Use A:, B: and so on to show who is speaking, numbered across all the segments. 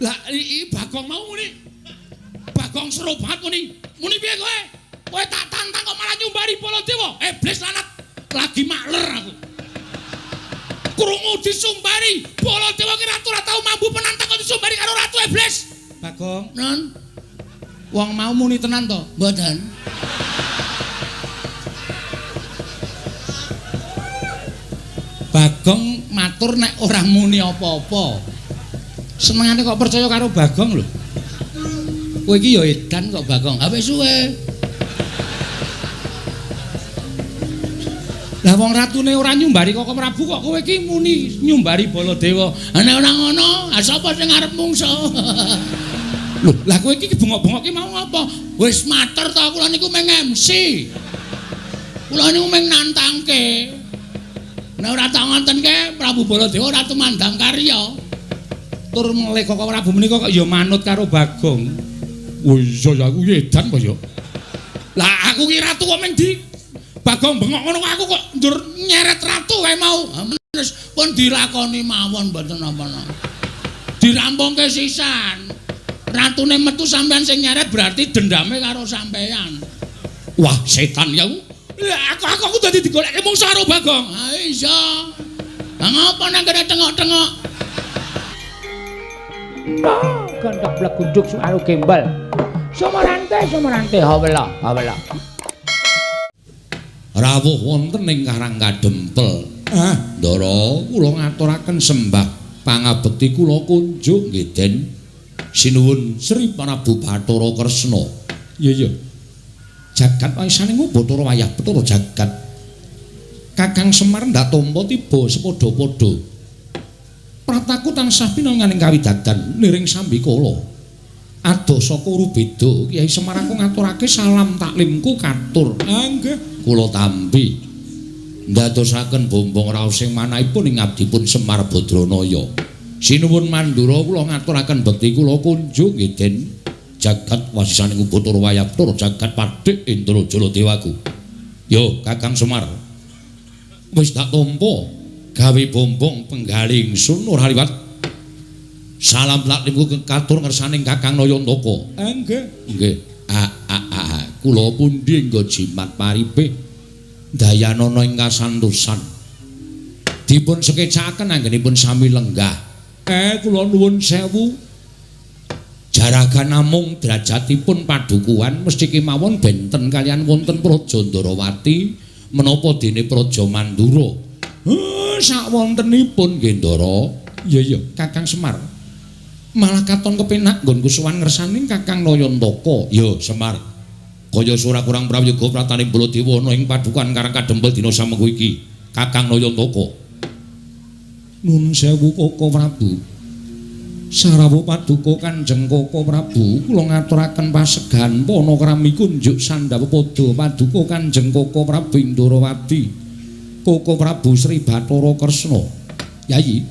A: Lah iki Bagong mau muni. Bagong seru banget muni. Muni piye kowe? Kowe tak tantang kok malah nyumbari Baladewa. Iblis lanat lagi makler aku. Krungu disumbari Baladewa ki ratu ora tau mambu penantang kok disumbari karo ratu iblis. Bagong, non. Wong mau muni tenan to? Mboten. Bagong matur nek ora muni apa-apa. Senengane kok percaya karo Bagong lho. Kowe iki ya edan kok Bagong. Ha wis suwe. Lah wong ratune ora nyumbari Koko Prabu kok kowe iki muni nyumbari Baladewa. Ha nek ora ngono, ha sapa sing arep mungsa? Lho, lah kowe iki bengok-bengok ki mau ngapa? Wis matur to kula niku mung MC. Kula niku mung nantangke. Nek ora tak ngontenke Prabu Baladewa ora tumandang karya. Tur melih Koko Prabu menika kok ya manut karo Bagong. Oh iya ya aku edan kok ya. Lah aku ki ratu kok mung di Bagong bengok ngono aku kok njur nyeret ratu kae mau. Wis pun dilakoni mawon mboten napa-napa. Dirampungke sisan. Ratune metu sampean sing nyeret berarti dendame karo sampean. Wah, setan ya aku. Lah aku dadi digoleki mungsuh karo Bagong. Ha iya. Lah ngapa nang kene tengok-tengok?
B: Gendok blegunduk suaru gembel. Sumarante sumarante hawela hawela.
A: Rawuh wonten ing Karang Kadempel. Ah, Ndara, kula ngaturaken sembah pangabekti kula kunjuk nggih Den. Sinuwun Sri Prabu Bathara Kresna. Iya iya. Jagat waisaning Bathara wayah Bathara jagat. Kakang Semar ndak tampa tiba sepadha-padha. Prataku tansah pinanganing kawidadan niring sambikala. Adoh saka Urubeda, Kyai Semar aku ngaturake salam taklimku katur. Ah nggih, kula tampi. Ndadosaken bombong raos sing manahipun ing abdipun Semar Badranaya. Sinuwun Mandura kula ngaturaken bekti kula kunjung nggih Den. Jagat wasisaning Bathara wayah Bathara jagat padhek Indra Jala Dewaku. Yo Kakang Semar. Wis tak tampa gawe bombong penggali ingsun ora liwat. Salam taklimku katur ngersaning Kakang Nayantaka. Ah nggih. Nggih. A kula pundi nggo jimat paripe dayanana ing kasantosan. Dipun sekecakaken anggenipun sami lenggah. Kula nuwun sewu. Jaragan namung derajatipun padukuhan mesti kemawon benten kalian wonten Praja Ndarawati menapa dene Praja Mandura. Sakwontenipun nggih Ndara. Iya iya Kakang Semar. Malah katon kepenak nggonku sowan ngersaning Kakang Nayantaka. Ya Semar. Kaya ora kurang prayoga prataning Baladewa ana ing padukuhan Karang Kadempel dina samengko iki. Kakang Nayantaka. Nun sewu Koko Prabu. Sarawuh paduka Kanjeng Koko Prabu, kula ngaturaken pasegahan panakrami kunjuk sandhawa padha paduka Kanjeng Koko Prabu Indrawati. Koko Prabu Sri Bathara Kresna. Yayi.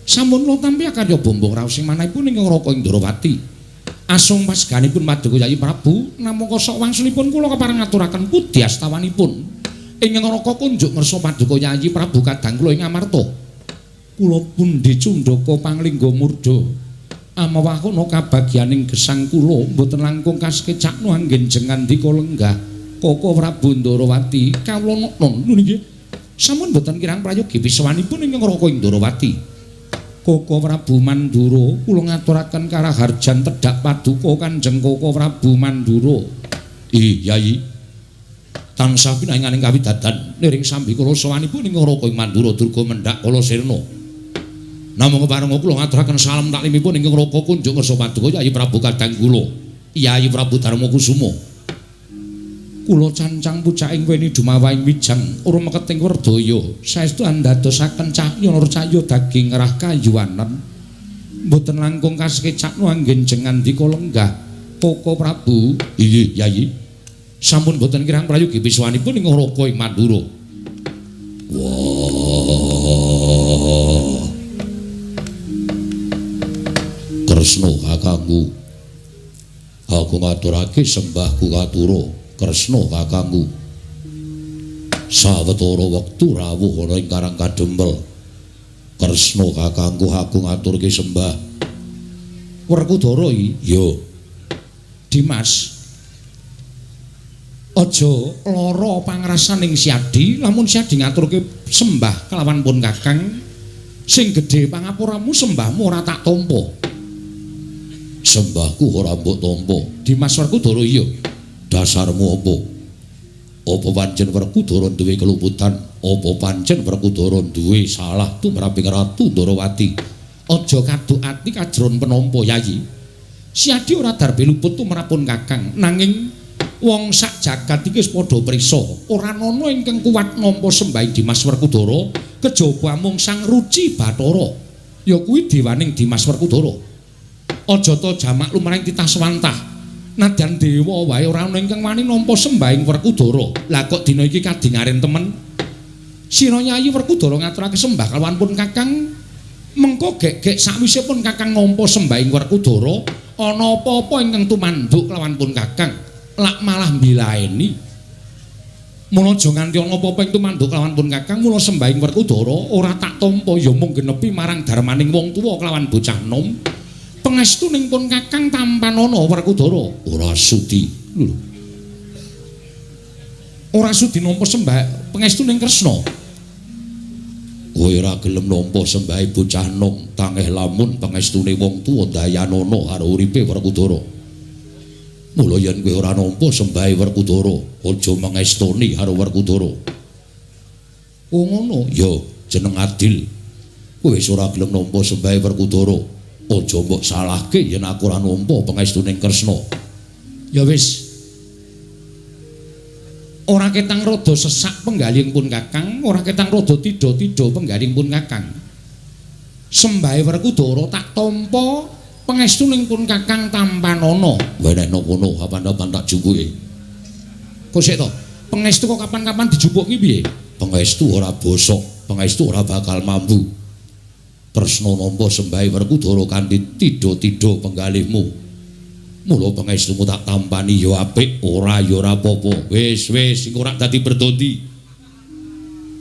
A: Sampun kula tampi karya bombong raos sing manahipun ing Raka Indrawati. Asung pasegahanipun paduka Yayi Prabu, namung kosok wangsulipun kula kepareng ngaturaken pudhi astawanipun. Ing Raka kunjuk ngersa paduka Yayi Prabu kadang kula ing Amarta. Kula pundi cundhaka panglingga murda. Amawahana kabagyaning gesang kula mboten langkung kasekecakno anggen jengandika lenggah. Koko Prabu Ndarawati kawula noknon nggih. Sampun mboten kirang prayogi pisawanipun ing Raka Indrawati. Koko Prabu Mandura kula ngaturaken karaharjan tedhak paduka Kanjeng Koko Prabu Mandura. Ih Yayi. Tansah pinanganing kawidadan niring sambikala sawanipun ing Raka Mandura Durga mendhak kala sirna. Namung keparenga kula ngaturaken salam taklimipun ingkang Raka kunjung ngersa paduka Yayi Prabu kadang kula, Yayi Prabu Darma Kusuma. Kula cancang pucaking weni dumawahing wijang urung meketing werdaya saestu andadosaken cahya nur cahya daging rah kayuwanen. Mboten langkung kasekecakno anggen jengandika lenggah Koko Prabu. Inggih Yayi. Sampun boten kirang prayogi pisawanipun ing Raka ing Mandura. Wah. Kresna kakangku. Aku ngaturake sembahku katura Kresna kakangku. Sawetara wektu rawuh ana ing Karang Kadempel. Kresna kakangku aku ngaturke sembah. Werkudara iki? Ya. Dimas. Aja lara pangrasaning Siadi, lamun Siadi ngaturke sembah kelawan pun Kakang, sing gedhe pangapuramu sembahmu ora tak tampa. Sembahku ora mbok tampa. Dimas Werkudara iya. Dasarmu apa? Apa pancen Werkudara duwe keluputan? Apa pancen Werkudara duwe salah tumraping Ratu Ndorowati? Aja kaduk ati kajron penampa Yayi. Siadi ora darbe luput tumrapun Kakang, nanging wong sak jagat iki wis padha prisa, ora ana ingkang kuat nampa sembahing Dimas Werkudara kejaba amung Sang Ruci Bathara. Ya kuwi dewaning Dimas Werkudara. Aja ta jamak lumrahing titah swantah. Nadyan dewa wae ora ana ingkang wani nampa sembahing Werkudara. Lah kok dina iki kadingaren temen? Sira Yayi Werkudara ngaturake sembah kalawan pun Kakang, mengko gek-gek sakwise pun Kakang nampa sembahing Werkudara, ana apa-apa ingkang tumanduk kelawan pun Kakang, lak malah mbilaeni. Mula aja nganti ana apa-apa ing tumanduk kelawan pun Kakang, mula sembahing Werkudara ora tak tampa ya mung genepi marang darmaning wong tuwa kelawan bocah nom. Pangestuning pun Kakang tampanana Werkudara. Ora sudi. Lho. Ora sudi nampa sembah pangestuning Kresna. Kowe ora gelem nampa sembahe bocah nom, tangeh lamun pangestune wong tuwa dayanana karo uripe Werkudara. Mula yen kowe ora nampa sembahe Werkudara, aja mangestoni karo Werkudara. Oh ngono? Ya, jeneng adil. Kowe wis ora gelem nampa sembahe Werkudara, aja mbok salahke yen aku ora nampa pangestuning Kresna. Ya wis. Ora ketang rada sesak penggalihing pun Kakang, ora ketang rada tidha-tidha penggalihing pun Kakang. Sembahe Werkudara tak tampa, pangestuning pun Kakang tampanana. Wenehno kono kapan-kapan tak jupuke. Kok sik to? Pangestu kok kapan-kapan dijupuk ki piye? Pangestu ora bosok, pangestu ora bakal mambu. Kresna nampa sembahe Werkudara kanthi tidha-tidha penggalihmu. Mula pangestumu tak tampani ya apik, ora ya ora apa-apa. Wis wis iku ora dadi berdondi.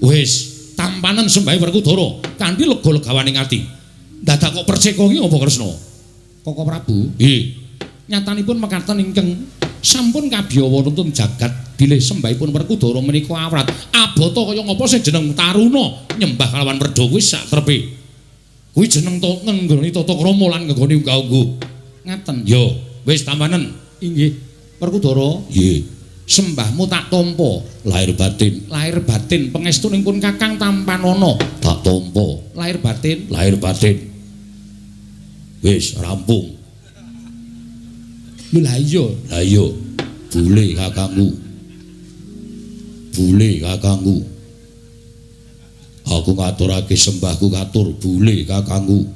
A: Wis tampanen sembahe Werkudara kanthi lega-legawaning ati. Dadak kok perceka ki apa Kresna? Koko Prabu, nggih. Nyatanipun mekaten ingkang sampun kabiyawa nuntun jagat bilih sembahipun Werkudara menika awrat. Abota kaya ngapa sing jeneng taruna nyembah kalawan werda kuwi sak trepe. Kuwi jeneng to ngenggoni tata krama lan ngenggoni unggah-ungguh. Ngaten. Ya, wis tampanen. Inggih. Werkudara, nggih. Sembahmu tak tampa, lahir batin, lahir batin pangestuning pun Kakang tampanana. Tak tampa, lahir batin, lahir batin. Wis rampung. Lho lah iya, lah iya. Bule kakangku. Bule kakangku. Aku ngaturake sembahku katur bule kakangku.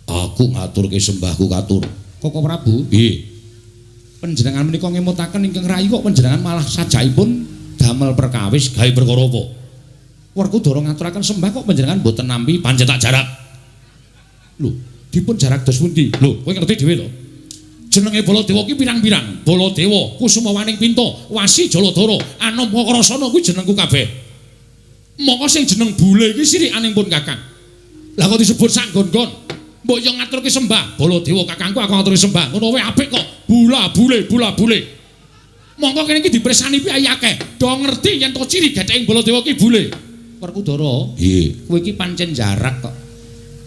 A: Aku ngaturke sembahku katur. Koko Prabu, nggih. Panjenengan menika ngemutaken ingkang rayi kok panjenengan malah sajakipun damel perkawis gawe perkara apa? Werkudara ngaturaken sembah kok panjenengan mboten nampi pancen tak jarak. Lho, dipun jarak dos pundi? Lho, kowe ngerti dhewe to? Jenenge Baladewa ki pirang-pirang. Baladewa, Kusumawaning Pinta, Wasi Jaladara, Anom Kakrasana kuwi jenengku kabeh. Mongko sing jeneng bule iki sirikaning pun Kakang. Lah kok disebut sak nggon-nggon? Mbok yo ngaturke sembah Baladewa kakangku aku ngaturke sembah. Ngono wae apik kok. Bula bule, bula bule. Mongko kene iki dipresani piye akeh. Do ngerti yen to ciri gething Baladewa ki bule. Werkudara, nggih. Kowe iki pancen jarak kok.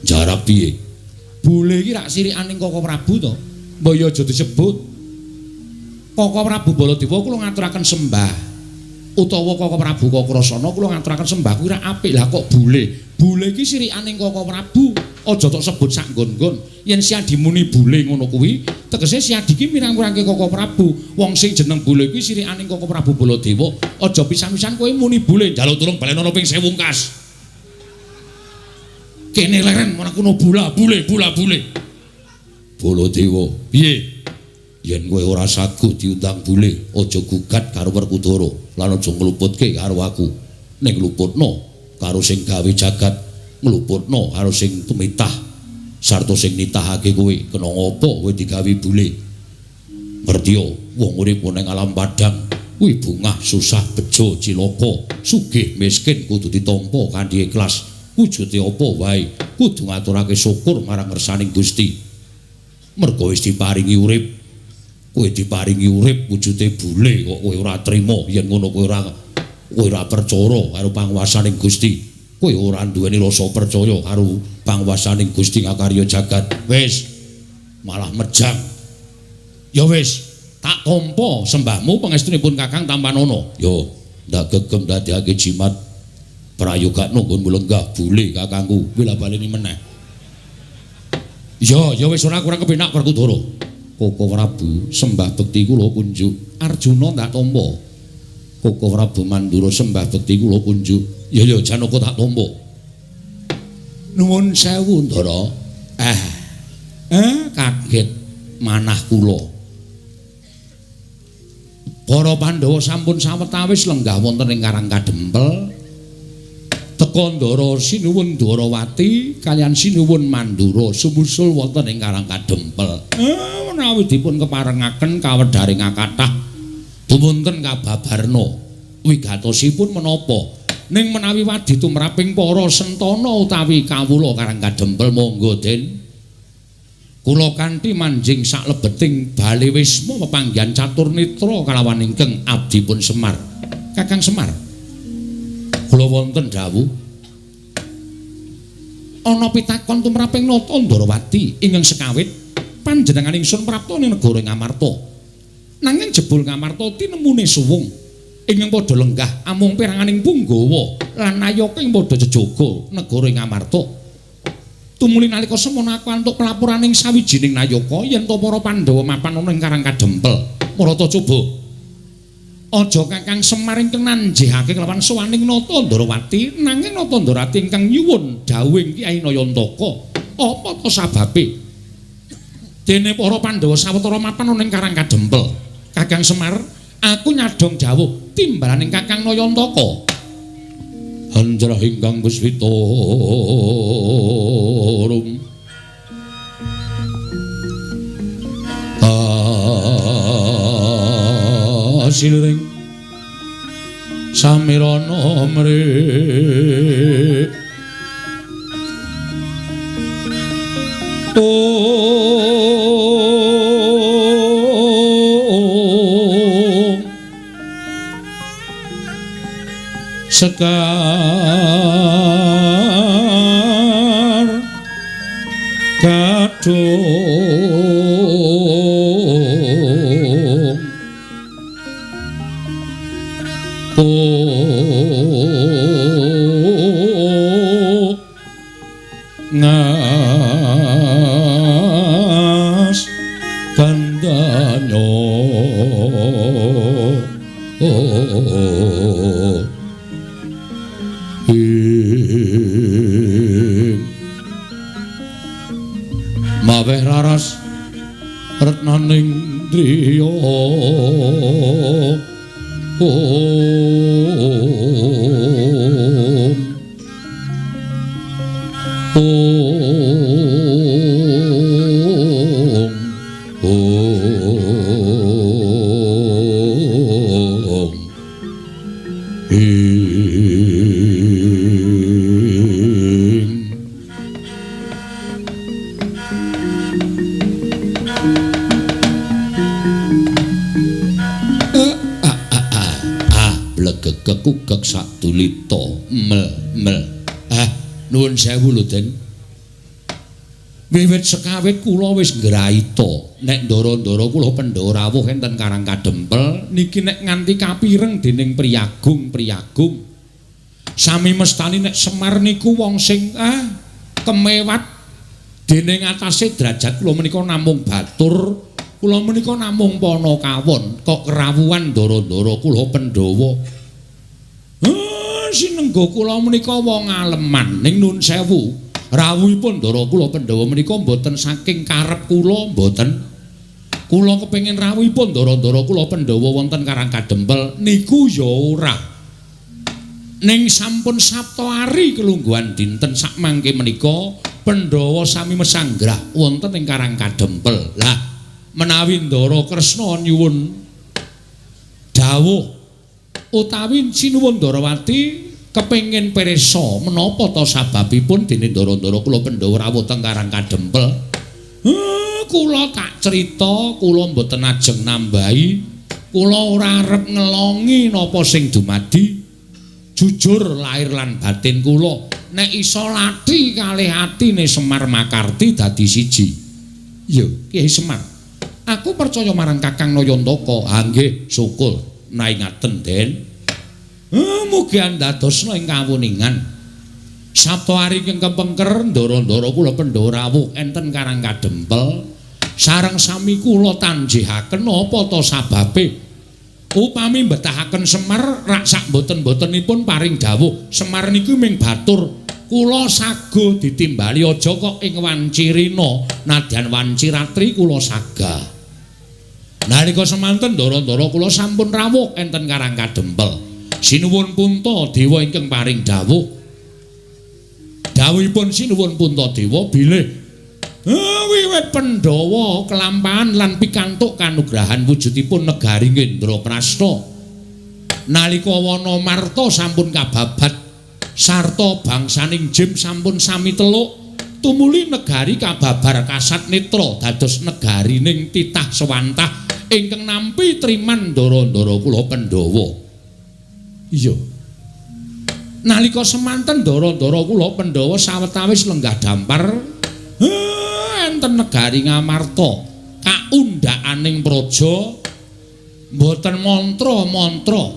A: Jarak piye? Bule iki rak sirikaning Koko Prabu to. Mbok yo aja disebut. Koko Prabu Baladewa kula ngaturaken sembah. Utawa Koko Prabu Kakrasana kula ngaturaken sembah kuwi rak apik. Lah kok bule? Bule iki sirikaning Koko Prabu. Aja tok sebut sak nggon-nggon. Yen Siadi muni bule ngono kuwi, tegese Siadi ki mirang-mirangke Koko Prabu. Wong sing jeneng bule kuwi sirikaning Koko Prabu Baladewa. Aja pisan-pisan kowe muni bule, njaluk tulung balenono ping 1000 kas. Kene leren ora kono bula bule bula bule. Baladewa, piye? Yen kowe ora saguh diundang bule, aja gugat karo Werkudara lan aja ngluputke karo aku. Ning luputno karo sing gawe jagat, ngluputno karo sing tumitah sarta sing nitahake kowe. Kena ngapa kowe digawe bule? Ngertiya wong urip ning alam padang kuwi bungah susah bejo cilaka, sugih miskin kudu ditampa kanthi ikhlas. Wujude apa wae kudu ngaturake syukur marang ngersaning Gusti. Merga wis diparingi urip. Kowe diparingi urip wujude bule kok kowe ora trima yen ngono kowe ora percaya karo panguwasaning Gusti. Kowe ora duweni rasa percaya karo panguwasaning Gusti ngakarya jagat. Wis malah mejang. Ya wis, tak tampa sembahmu pangestunipun Kakang Tampanana. Yo, ndak gegem dadekake jimat prayogakno nggonmu lenggah bule kakangku. Wila baleni meneh. Ya, ya wis ora kurang kepenak Werkudara. Koko Prabu sembah bekti kula kunjuk. Arjuna ndak tampa. Koko Prabu Mandura sembah bekti kula kunjuk. Ya ya Janaka tak tampa. Nuwun sewu Ndara. Kaget manah kula. Para Pandhawa sampun sawetawis lenggah wonten ing Karang Kadempel. Teka Ndara sinuwun Dwarawati kaliyan sinuwun Mandura sumusul wonten ing Karang Kadempel. Menawi dipun keparengaken kawedharing kathah dumunten kababarna wigatosipun menapa? Ning menawi wadi tumraping para sentana utawi kawula Karang Kadempel monggo Den. Kula kanthi manjing saklebeting bale wisma pepanggihan catur netra kalawan ingkang abdipun Semar. Kakang Semar. Kula wonten dawuh. Ana pitakon tumraping Nata Ndrawati ingkang sekawit panjenengan ingsun prapta ning negara Ngamarta. Nanging jebul Ngamarta tinemune suwung ingkang padha lenggah amung peranganing punggawa lan nayaka ing padha jejaga negara Ngamarta. Tumuli nalika semono aku antuk pelapuraning sawijining nayaka yen to para Pandhawa mapan ana ing Karang Kadempel. Marata coba. Aja Kakang Semar ingkang nanjihake kelawan sowaning Nata Ndrawati, nanging Nata Ndrawati ingkang nyuwun dawuhing Kyai Nayantaka. Apa to sababe? Dene para Pandhawa sawetara mapan ana ing Karang Kadempel. Kakang Semar, aku nyadhong dawuh timbalaning Kakang Nayantaka. Hanjrah ingkang kuswita rum asiring samirana mrik Sekar kadung ngas kandanyo maweh raras retnaning driya om om om kekugek sadulita mel mel. Nuwun sewu lho Den. Wiwit sekawit kula wis ngraita nek ndara-ndara kula Pandhawa rawuh enten Karang Kadempel niki nek nganti kapireng dening priyagung-priyagung. Sami mestani nek Semar niku wong sing kemewat dening atase derajat kula menika namung batur, kula menika namung panakawon kok kerawuhan ndara-ndara kula Pandhawa. Sinengga kula menika wong aleman ning nun sewu. Rawuhipun ndara kula Pandhawa menika mboten saking karep kula mboten. Kula kepengin rawuhipun ndara-ndara kula Pandhawa wonten Karang Kadempel niku ya ora. Ning sampun sapta ari kelungguhan dinten sakmangke menika Pandhawa sami mesanggrah wonten ing Karang Kadempel. Lah menawi Ndara Kresna nyuwun dawuh utawi sinuwun Ndrawati kepengin pirsa menapa ta sababipun dene ndara-ndara kula Pandhawa rawuh teng Karang Kadempel. Kula tak crita, kula mboten ajeng nambahi. Kula ora arep ngelongi napa sing dumadi. Jujur lahir lan batin kula, nek iso lathi kalih atine Semar Makarti dadi siji. Iya, Kyai Semar. Aku percaya marang Kakang Nayantaka. Ha nggih, syukur naingaten, Den. Mugi andadosna ing kawuningan. Sabta ari ingkang kepengker ndara-ndara kula Pandhawa rawuh enten Karang Kadempel. Sareng sami kula tanjihaken apa ta sababe? Upami mbetahaken Semar rak sak mboten-mbotenipun paring dawuh. Semar niku ming batur. Kula sago ditimbali aja kok ing wanci rina, nadyan wanci ratri kula saga. Nalika semanten ndara-ndara kula sampun rawuh enten Karang Kadempel. Sinuwun Puntadewa ingkang paring dawuh. Dawuhipun Sinuwun Puntadewa bilih wiwit Pandhawa kelampahan lan pikantuk kanugrahan wujudipun negari Indraprasta. Nalika wana marta sampun kababat sarta bangsaning Jim sampun sami teluk, tumuli negari kababar kasat netra dados negarining titah sewantah ingkang nampi triman ndara-ndara kula Pandhawa. Iya. Nalika semanten ndara-ndara kula Pandhawa sawetawis lenggah dampar enten negari Ngamarta kaundhakaning praja mboten mantra-mantra,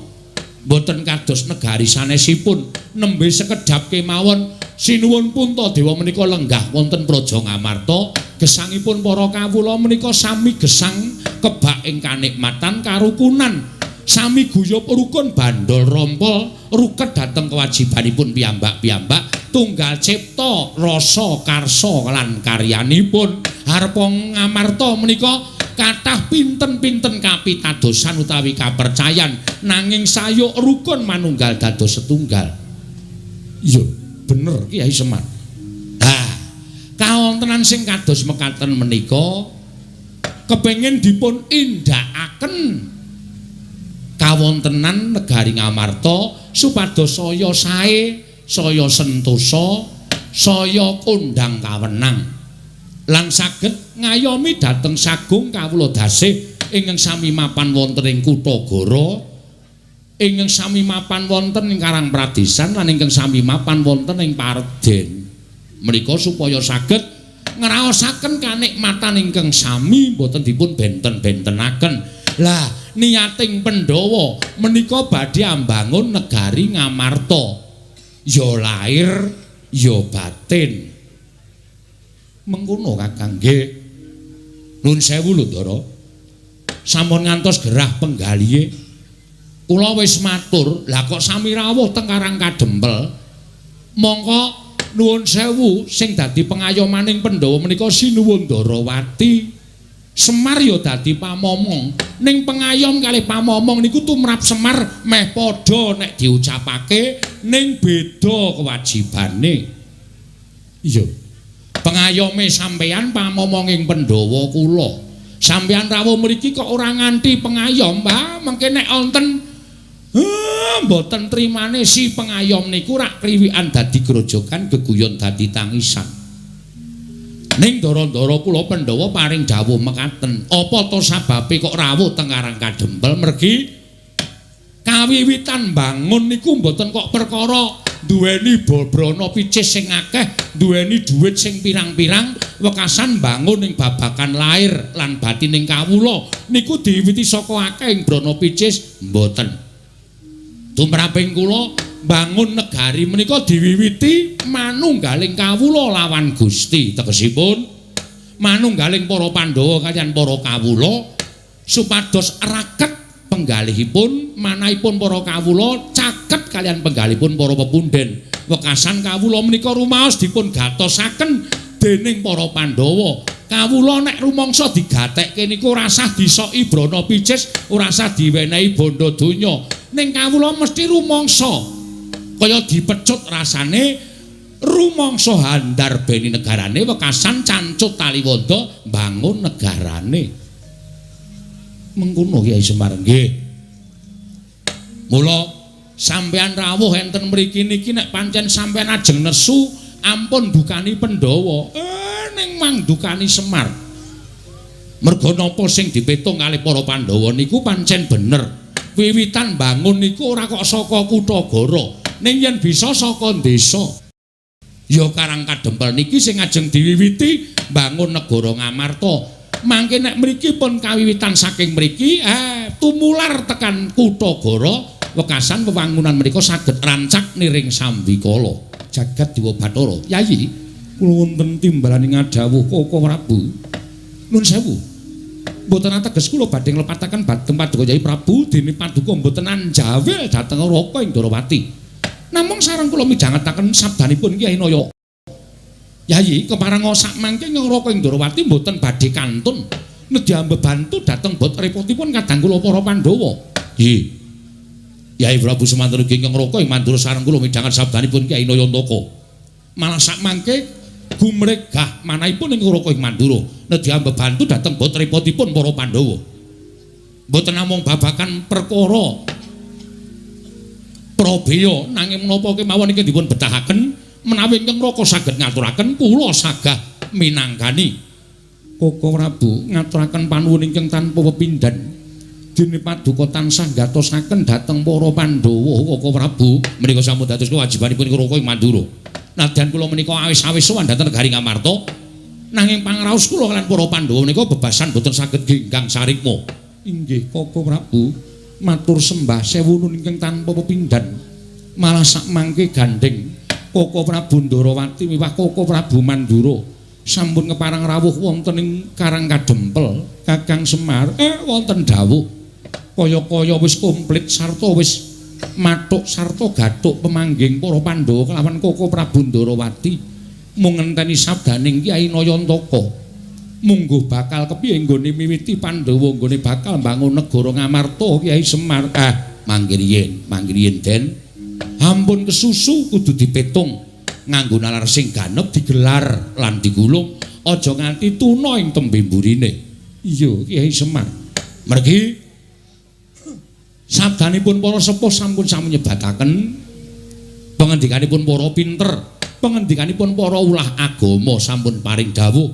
A: mboten kados negari sanesipun. Nembe sekedhap kemawon Sinuwun Puntadewa menika lenggah wonten praja Ngamarta, gesangipun para kawula menika sami gesang kebak ing kanikmatan karukunan, sami guyub rukun bandol rompol ruket dhateng kewajibanipun piyambak-piyambak, tunggal cipta rasa karsa lan karyanipun. Harpa Ngamarta menika kathah pinten-pinten kapitadosan utawi kapercayan, nanging sayuk rukun manunggal dados setunggal. Iya, bener Kyai Semar. Ha, kawontenan sing kados mekaten menika kepengin dipun indhakaken kawontenan negari Ngamarta supados saya sae, saya sentosa, saya kondhang kawenang lan saged ngayomi dhateng sagung kawula dasih ingkang sami mapan wonten ing Kutagara, ingkang sami mapan wonten ing Karang Pradesan lan ingkang sami mapan wonten ing Parden. Menika supaya saged ngraosaken kanikmatan ingkang sami mboten dipun benten-bentenaken. Lah niating Pandhawa menika badhe ambangun negari Ngamarta. Ya lahir ya batin. Mengkono Kakang nggih. Nuwun sewu lho Ndara. Sampun ngantos gerah penggalihe. Kula wis matur, lah kok sami rawuh teng Karang Kadempel. Mongko nuwun sewu sing dadi pengayomaning Pandhawa menika Sinuwun Ndarawati. Semar ya dadi pamomong. Ning pengayom kalih pamomong niku tumrap Semar meh padha nek diucapake, ning beda kewajibane. Iya. Pengayome sampeyan pamomonging Pandhawa kula. Sampeyan rawuh mriki kok ora nganti pengayom, Mbah. Mengke nek wonten mboten trimane si pengayom niku rak kriwikan dadi grojogan, geguyon dadi tangisan. Ning ndara-ndara kula Pandhawa paring dawuh mekaten. Apa to sababe kok rawuh teng Karang Kadempel? Mergi kawiwitan bangun niku mboten kok perkara duweni brana picis sing akeh, duweni dhuwit sing pirang-pirang, wekasan bangun ing babagan lahir lan batining kawula niku diwiwiti saka akeh ing brana picis mboten. Tumraping kula bangun negari menika diwiwiti manunggaling kawula lawan Gusti, tegesipun manunggaling para Pandhawa kaliyan para kawula supados raket penggalihipun, manahipun para kawula caket kaliyan penggalihipun para pepunden. Wekasan kawula menika rumaos dipun gatosaken dening para Pandhawa. Kawula nek rumangsa digatekke niku ora sah disoki brana picis, ora sah diwenehi bondo donya. Ning kawula mesti rumangsa kaya dipecut rasane, rumangsa handarbeni negarane, wekasan cancut taliwonda mbangun negarane. Mengkono Kyai Semar nggih. Mula sampeyan rawuh enten mriki niki nek pancen sampeyan ajeng nesu ampun dukani Pandhawa. Ning mangdukani Semar. Merga napa sing dipetung kalih para Pandhawa niku pancen bener. Wiwitan bangun niku ora kok saka Kutagara, ning yen bisa saka desa. Ya Karang Kadempel niki sing ajeng diwiwiti bangun negara Ngamarta. Mangke nek mriki pun kawiwitan saking mriki, tumular tekan Kutagara, wekasan wewangunan mriku saged rancak niring sambikala. Jagat Dewa Bathara. Yayi, kula wonten timbalane ngadhawuh Koko Prabu. Nuwun sewu. Mboten ateges kula badhe nglepataken dhateng Paduka Yayi Prabu dene paduka mboten anjawil dhateng Raka ing Ndorowati. Namung sareng kula midhangetaken sabdanipun Kyai Naya. Yayi, kepareng sak mangke Raka ing Ndorowati mboten badhe kantun nedhi ambebantu dhateng bot repotipun kadang kula para Pandhawa. Nggih. Yayi Prabu semanten ugi ingkang Raka ing Mandura sareng kula midhanget sabdanipun Kyai Nayantaka. Malah sak mangke gumregah manahipun ing Raka ing Mandura nedhi ambebantu dhateng bot repotipun para Pandhawa. Mboten namung babagan perkara prabeya nanging menapa kemawon iki dipun betahaken menawi ingkang Raka saged ngaturaken kula sagah minangkani. Koko Prabu ngaturaken panuwun ingkang tanpa pepindhan. Dene paduka tansah gatosaken dhateng para Pandhawa Koko Prabu menika sampun dados kewajibanipun Raka ing Mandura. Nadyan kula menika awis-awis sowan dhateng negari Ngamarta, nanging pangraos kula kaliyan para Pandhawa menika bebasan boten saged genggang sarikma. Inggih Koko Prabu, matur sembah sewu nun ingkang tanpa pepindhan. Malah sak mangke gandheng Koko Prabu Ndorowati miwah Koko Prabu Mandura sampun kepareng rawuh wonten ing Karang Kadempel. Kakang Semar, wonten dawuh. Kaya-kaya wis komplit sarta wis mathuk sarta gathuk pemangging para Pandhawa kelawan Koko Prabu Ndorowati mung ngenteni sabdaning Kyai Nayantaka. Mungguh bakal kepiye nggone miwiti Pandhawa nggone bakal mbangun negara Ngamarta Kyai Semar. Mangke riyin, mangke riyin Den. Ampun kesusu kudu dipetung nganggo nalar sing ganep digelar lan digulung aja nganti tuna ing tembe mburine. Iya Kyai Semar. Mergi sabdanipun para sepuh sampun sami nyebataken pangendikanipun para pinter, pangendikanipun para ulah agama sampun paring dawuh.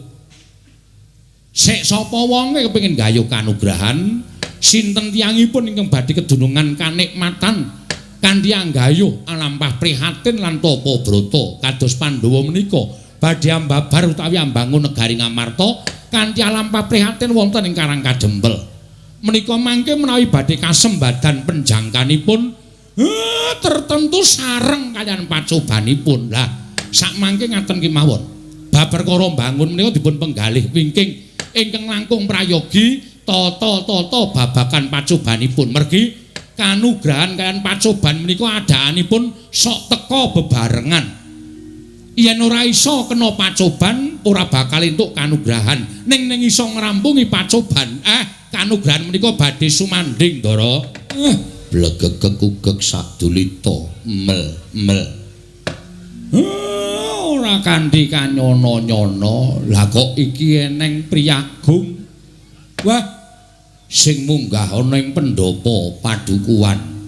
A: Sik sapa wonge kepengin gayuh kanugrahan, sinten tiyangipun ingkang badhe kedunungan kanikmatan kanthi anggayuh alampah prihatin lan tapa brata kados Pandhawa menika badhe ambabar utawi ambangun negari Ngamarta kanthi alampah prihatin wonten ing Karang Kadempel. Menika mangke menawi badhe kasembadan penjangkanipun tertentu sareng kaliyan pacobanipun. Lah sak mangke ngaten kemawon. Bab perkara mbangun menika dipun penggalih wingking ingkang langkung prayogi tata-tata babagan pacobanipun. Mergi kanugrahan kaliyan pacoban menika adaanipun sok teka bebarengan. Yen ora iso kena pacoban ora bakal entuk kanugrahan. Ning ning iso ngrampungi pacoban, kanugrahan menika badhe sumandhing, Ndara. Blegegeg ugeg sadulita mel mel. Ora kanthi kanyono-nyono. Lah kok iki eneng priyagung. Wah, sing munggah ana ing pendhapa padukuhan.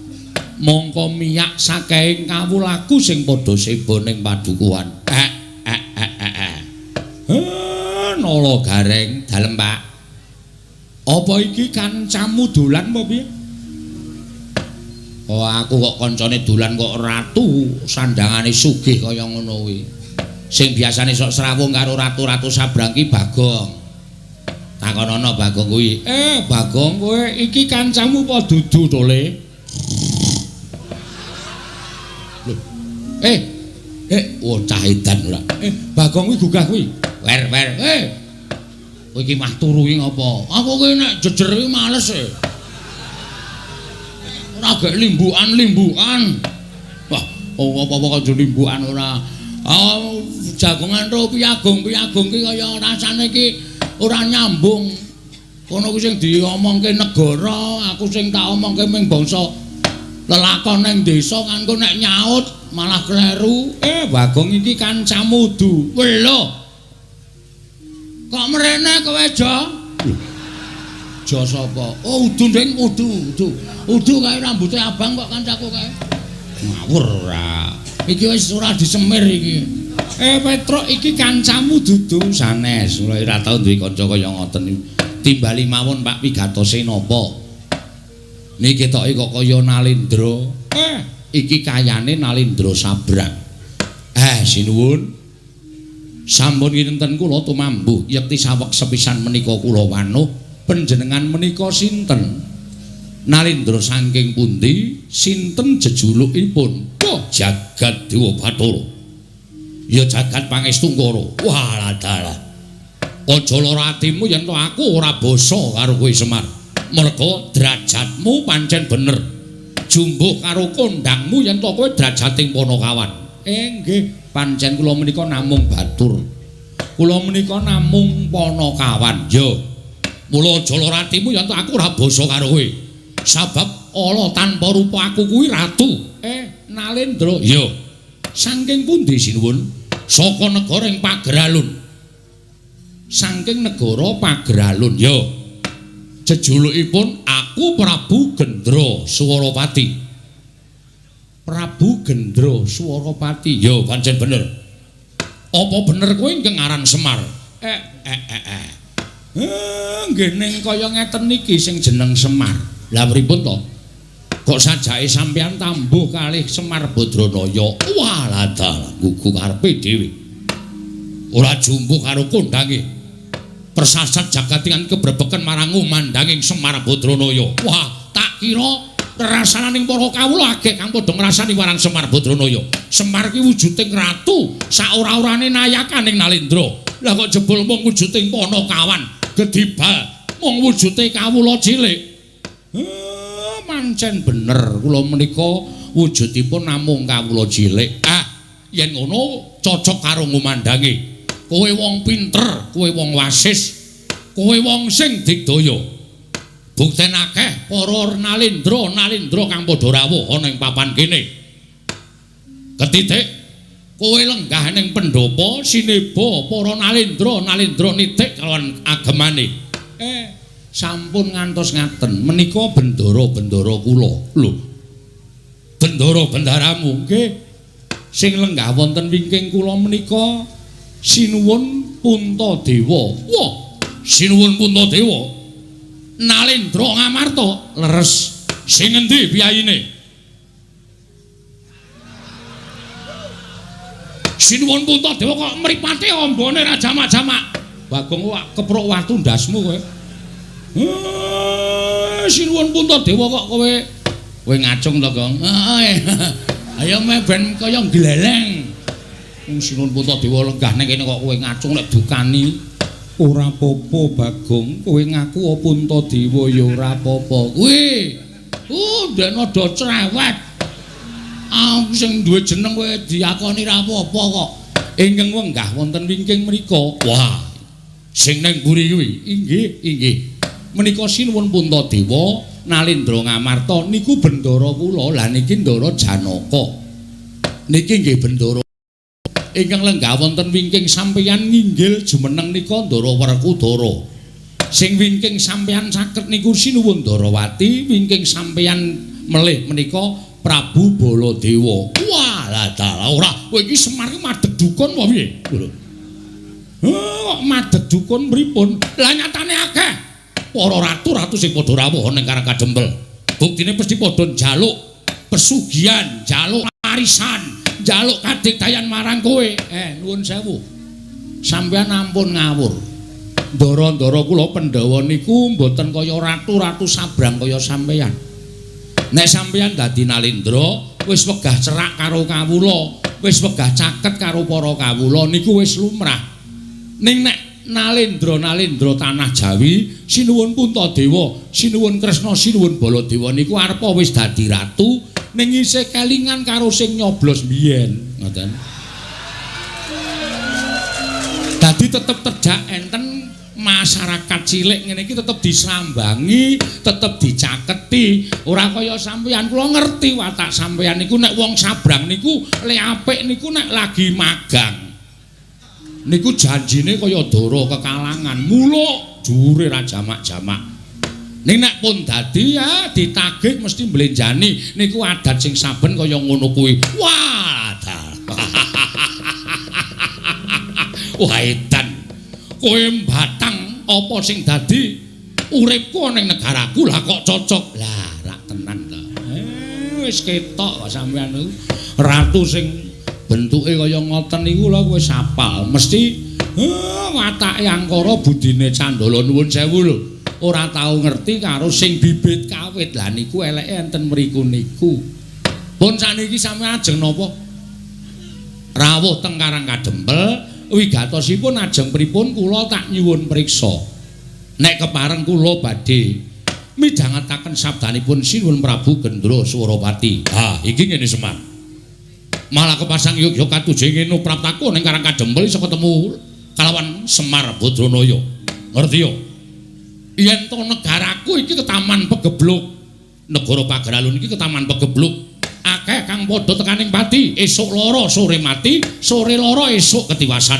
A: Mongko miyak saking kawulaku sing padha seba ning padukuhan. Nala Gareng, dalem Pak. Apa iki kancamu dolan apa piye? Oh, aku kok kancane dolan kok ratu, sandangane sugih kaya ngono kuwi. Sing biasane sok srawung karo ratu-ratu sabrang ki Bagong. Takonono Bagong kuwi. Bagong kowe iki kancamu apa dudu to, Le? Lho. Oh cah edan ora. Bagong kuwi gugah kuwi. Wer wer. Kowe iki mah turu iki ngapa? Aku ki nek jejer iki males e. Ora gek limbukan-limbukan. Wah, apa-apa kok limbukan ora. Oh, jagongan ro piyagung-piyagung ki kaya rasane iki ora nyambung. Kono kuwi sing diomongke negara, aku sing tak omongke ming bangsa lelakon ning desa kan kok nek nyaut malah kleru. Bagong iki kancamu du. Lho. Kok mrene kowe, Jo? Jo sapa? Oh, udu nding, udu, udu. Udu kae rambute abang kok kancaku kae. Ngawur ora. Iki wis ora disemir iki. Petruk iki kancamu dudu sanes. Ora tau duwe kanca kaya ngoten iki. Timbali mawon Pak wigatose napa? Niki ketoke kok kaya Nalendra. Iki kayane Nalendra sabrang. Sinuwun. Sampun kinten kula tumambuh yekti saweg sepisan menika kula wanuh panjenengan menika sinten? Nalendra saking pundi? Sinten jejulukipun? Oh, Jagat Dewa Bathara. Ya jagat pangestungkara. Wah, dalah. Aja lara atimu yen to aku ora basa karo kowe Semar. Merga derajatmu pancen bener. Jumbuh karo kondangmu yen to kowe derajating Panakawan. Nggih, pancen kula menika namung batur. Kula menika namung Panakawan. Ya. Mula aja lara atimu yen to aku ora basa karo kowe. Sabab ala tanpa rupa aku kuwi ratu. Nalendra. Ya. Saking pundi sinuwun? Saka negara ing Pageralun. Saking negara Pageralun. Ya. Jejulukipun aku Prabu Gendra Swarapati. Prabu Gendra Swarapati. Ya, pancen bener. Apa bener kowe ingkang aran Semar? Nggih ning kaya ngeten niki sing jeneng Semar. Lah pripun to? Kok sajake sampeyan tambuh kalih Semar Badranaya? Wah, dalah gugu karepe dhewe. Ora jumbuh karo kondange. Persasat jagatingan kebrebeken marang umandanging Semar Badranaya. Wah, tak kira rasananing para kawula agek kang padha ngrasani marang Semar Badranaya. Semar ki wujuding ratu, saora-orane nayakaning Nalendra. Lah kok jebul mung wujuding Panakawan, gedibal mung wujude kawula cilik. Pancen bener kula menika wujudipun namung kawula cilik. Yen ngono cocok karo ngumandange. Kowe wong pinter, kowe wong wasis, kowe wong sing digdaya. Bukten akeh para nalendra-nalendra kang padha rawuh ana ing papan kene. Ketitik kowe lenggah ning pendhapa sineba para nalendra-nalendra nitik kalawan agemane. Sampun ngantos ngaten menika bendara-bendara kula. Lho. Bendara-bendaramu nggih. Sing lenggah wonten wingking kula menika Sinuwun Puntadewa. Wah, Sinuwun Puntadewa. Nalendra Ngamarta leres. Sing endi piyayine? Sinuwun Puntadewa kok mripate ambane ra jamak-jamak. Bagong wak keprok watu ndasmu kowe. Sinuwun Puntadewa kok kowe ngacung to, Gong? Ayo meh ben kaya gleleng. Wong Sinuwun Puntadewa lenggah ning kene kok kowe ngacung nek dukani. Ora apa-apa, Bagong. Kowe ngaku Puntadewa ya ora apa-apa. Kuwi. Ndekne do cerewet. Aku sing duwe jeneng kowe diakoni ra apa-apa kok. Ingkang wenggah wonten wingking mriku. Wah. Sing ning mburi kuwi. Inggih, inggih. Menika Sinuwun Puntadewa Nalendra Ngamarta niku bendara kula. Lah niki Ndara Janaka. Niki nggih bendara ingkang lenggah wonten wingking sampeyan nginggil jumeneng nika Ndara Werkudara. Sing wingking sampeyan caket niku Sinuwun Ndarawati, wingking sampeyan melih menika Prabu Baladewa. Wah, lah dalah ora kowe iki Semar iki madheg dukun apa piye? Lho. Kok madheg dukun pripun? Lah nyatane akeh para ratu-ratu sing padha rawuh ning Karang Kadempel. Buktine mesti padha njaluk pesugihan, njaluk warisan, njaluk kadigdayan marang kowe. Nuwun sewu. Sampeyan ampun ngawur. Ndara-ndara kula Pandhawa niku mboten kaya ratu-ratu sabrang kaya sampeyan. Nek sampeyan dadi Nalendra, wis wegah cerak karo kawula, wis wegah caket karo para kawula niku wis lumrah. Ning nek Nalendra-nalendra tanah Jawi, Sinuwun Puntadewa, Sinuwun Kresna, Sinuwun Baladewa niku arepa wis dadi ratu ning isih kelingan karo sing nyoblos biyen, ngoten. Dadi tetep terjak enten masyarakat cilik ngene iki tetep disrambangi, tetep dicaketi. Ora kaya sampeyan, kula ngerti watak sampeyan niku nek wong sabrang niku le apik niku nek lagi magang. Niku janjine kaya dara kekalangan, muluk dhuwure ra jamak-jamak. Ning nek pun dadi ya ditagih mesti mblenjani. Niku adat sing saben kaya ngono kuwi. Wah, wah edan. Kowe mbatang apa sing dadi Uripku ana ning negaraku lah kok cocok. Lah, rak tenan to. Wis ketok sampean niku. Ratu sing bentuke kaya ngoten niku lho wis apal. Mesti watake angkara budine Candala nuwun sewu lho. Ora tau ngerti karo sing bibit kawit. Lah niku eleke enten mriku niku. Pun saniki sampeyan ajeng napa? Rawuh teng Karang Kadempel, wigatosipun ajeng pripun kula tak nyuwun priksa. Nek kepareng kula badhe midhangetaken sabdanipun Sinuwun Prabu Gendra Swarapati. Ha, iki ngene Semar. Malah kepasang yogya katujeng ngene praptaku ning Karang Kadempel iso ketemu kalawan Semar Badranaya. Ngerti ya? Yen to negaraku iki ketaman pegebluk. Negara Pageralun iki ketaman pegebluk. Akeh kang padha tekaning pati, esuk lara sore mati, sore lara esuk ketiwasan.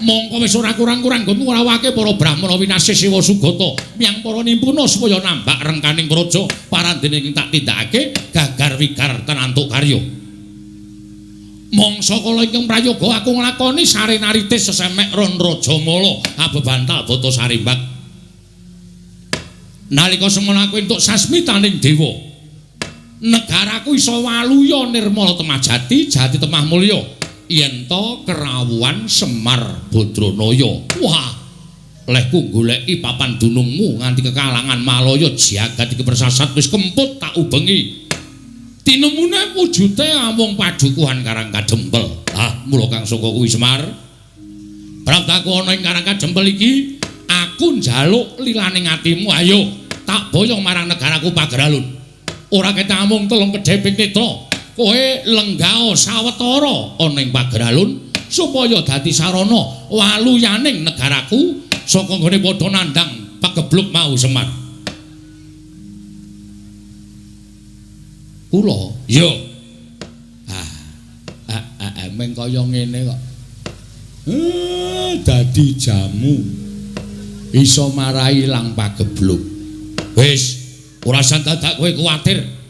A: Mongko wis ora kurang-kurang nggonmu ngrawake para brahmana winasih Siwa Sugata miyang para nimpuna supaya nambak rengkaning praja parandene ing tak tindakake gagar wigar tenantuk karya. Mangsa kala ingkang prayoga aku nglakoni sarenaritis sesemek ron Rajamala abebantal bata sarimbak. Nalika semono aku entuk sasmitaning dewa, negaraku iso waluya nirmala temah jati, jati temah mulya. Yen to kerawuhan Semar Badranaya. Wah, lehku goleki papan dunungmu nganti kekalangan Malaya jagat iki persasat wis kemput tak ubengi. Tinemune wujute amung padukuhan Karang Kadempel. Ah, mula kang saka kuwi Semar. Praptaku ana ing Karang Kadempel iki, aku njaluk lilaning atimu, ayo tak boyong marang negaraku Pageralun. Ora ketak amung telung kedheping netra. Kowe lenggao sawetara ana ing Pageralun supaya dadi sarana waluyaning negaraku saka nggone padha nandhang pagebluk mau Semar. Kula ya. Meng kaya ngene kok. Dadi jamu iso marai ilang pagebluk. Wis, ora usah dadak kowe kuwatir.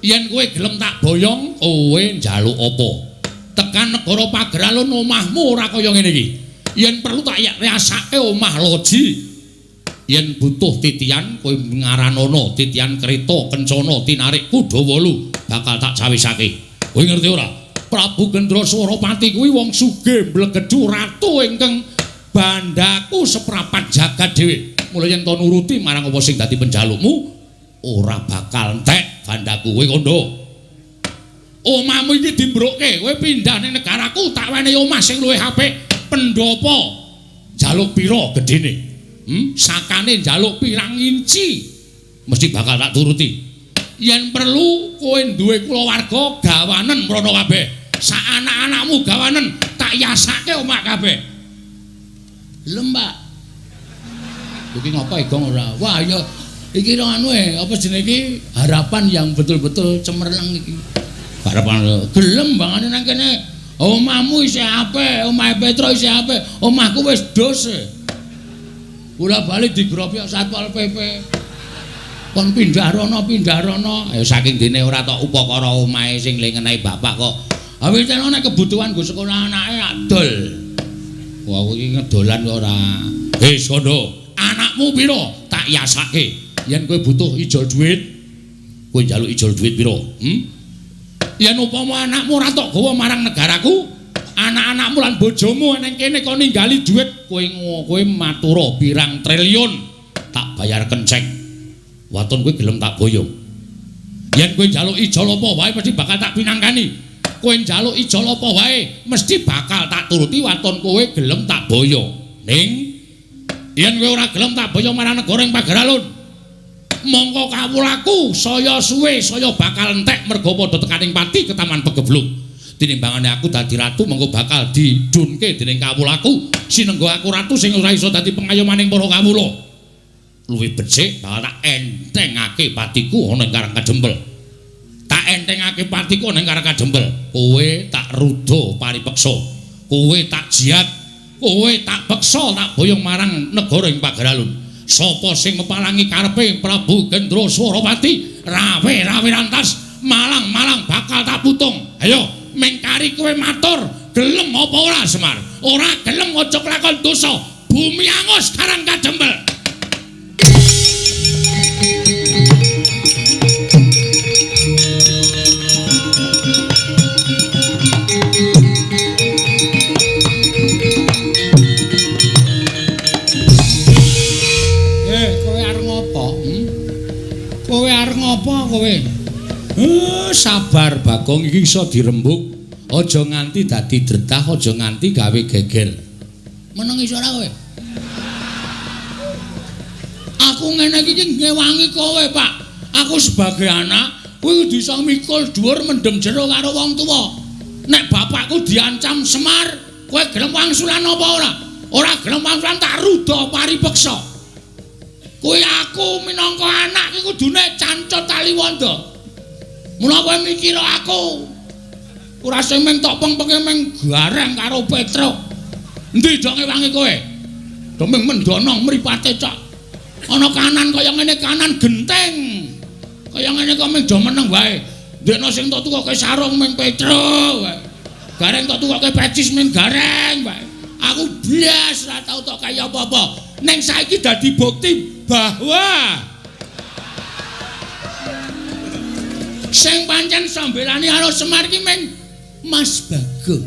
A: Yen kowe gelem tak boyong, kowe njaluk apa? Tekan negara Pageralun omahmu ora kaya ngene iki. Yen perlu tak riasake omah loji. Yen butuh titian kowe ngaranono titian kereta kencana tinarik kuda wolu bakal tak cawisake. Kowe ngerti ora? Prabu Gendra Swarapati kuwi wong sugih mblegedhu ratu ingkang bandaku seprapat jagat dhewe. Mula yen to nuruti marang apa sing dadi penjalukmu ora bakal entek bandaku. Kowe kandha. Omahmu iki dimbrukke, kowe pindah ning negaraku tak wenehi omah sing luwih apik. Pendopo njaluk pira gedene? Sakane njaluk pirang inci mesti bakal tak turuti. Yen perlu kowe duwe kulawarga gawanen mrono kabeh. Sak anak-anakmu gawanen tak yasake omah kabeh. Lembak. Iki ngapa igong ora? Wah ya iki anu apa jenenge iki harapan yang betul-betul cemerlang iki. Harapan gelem bangane nang kene. Omahmu isih apik, omahe Petro isih apik, omahku wis dos. Bola bali digrobok Satpol PP. Kon pindah rono, pindah rono. Ya saking dene ora tok upakara omahe sing le ngenehi bapak kok. Awit nek kebutuhan nggo sekolah anake adol. Wah, aku iki ngedolan kok ora. Wis kondo, anakmu pira? Tak yasake. Yen kowe butuh ijol duit, kowe njaluk ijol duit pira? Yen upama anakmu ora tok gawa marang negaraku, anak-anakmu lan bojomu nang kene kok ninggali duit, kowe kowe matura pirang triliun tak bayar kenceng. Waton kowe gelem tak boyong. Yen kowe njaluk ijol apa wae mesti bakal tak pinangkani. Kowe njaluk ijol apa wae mesti bakal tak turuti waton kowe gelem tak boyong. Ning yen kowe ora gelem tak boyong marang negara ing Pageralun, mongko kawulaku saya suwe saya bakal entek merga padha tekaning pati ketaman pegebluk. Tinimbangane aku dadi ratu mongko bakal didunke dening kawulaku. Sinengga aku ratu sing ora iso dadi pengayomaning para kawula. Luwih becik bakal tak entengake patiku ana ing Karang Kadempel. Tak entengake patiku ana ing Karang Kadempel. Kowe tak ruda paripeksa. Kowe tak jiat, kowe tak peksa tak boyong marang negara ing Pageralun. Sapa sing mepalangi karepe Prabu Gendra Swarapati, rawe-rawe rantas, malang-malang bakal tak putung. Ayo, mengkari kowe matur, gelem apa ora Semar? Ora gelem aja kelakon dosa. Bumi angus Karang Kadempel. Kowe arep ngopo? Kowe arep ngopo kowe? Sabar Bagong, iki iso dirembug. Aja nganti dadi dretah, aja nganti gawe geger. Meneng iso ora kowe? Aku ngene iki ngewangi kowe, Pak. Aku sebagai anak kuwi kudu iso mikul dhuwur mendem jero karo wong tuwa. Nek bapakku diancam Semar, kowe gelem wangsulan apa ora? Ora gelem wangsulan tak ruda paripeksa. Kuwi aku minangka anak iki kudune cancut taliwonda. Mula kowe mikir aku. Ora sing meng tok pengpenge meng gareng karo Petruk. Endi dok ngewangi kowe? Do meng mendonong mripate cok. Ana kanan kaya ngene kanan genteng. Kaya ngene kok meng do meneng wae. Ndekno sing tok tukoke sarung meng Petruk wae. Gareng tok tukoke pecis meng gareng wae. Aku blas ora tau tok kaya apa-apa. Ning saiki dadi bukti bahwa sing pancen sambelani karo Semar iki meng Mas Bagong.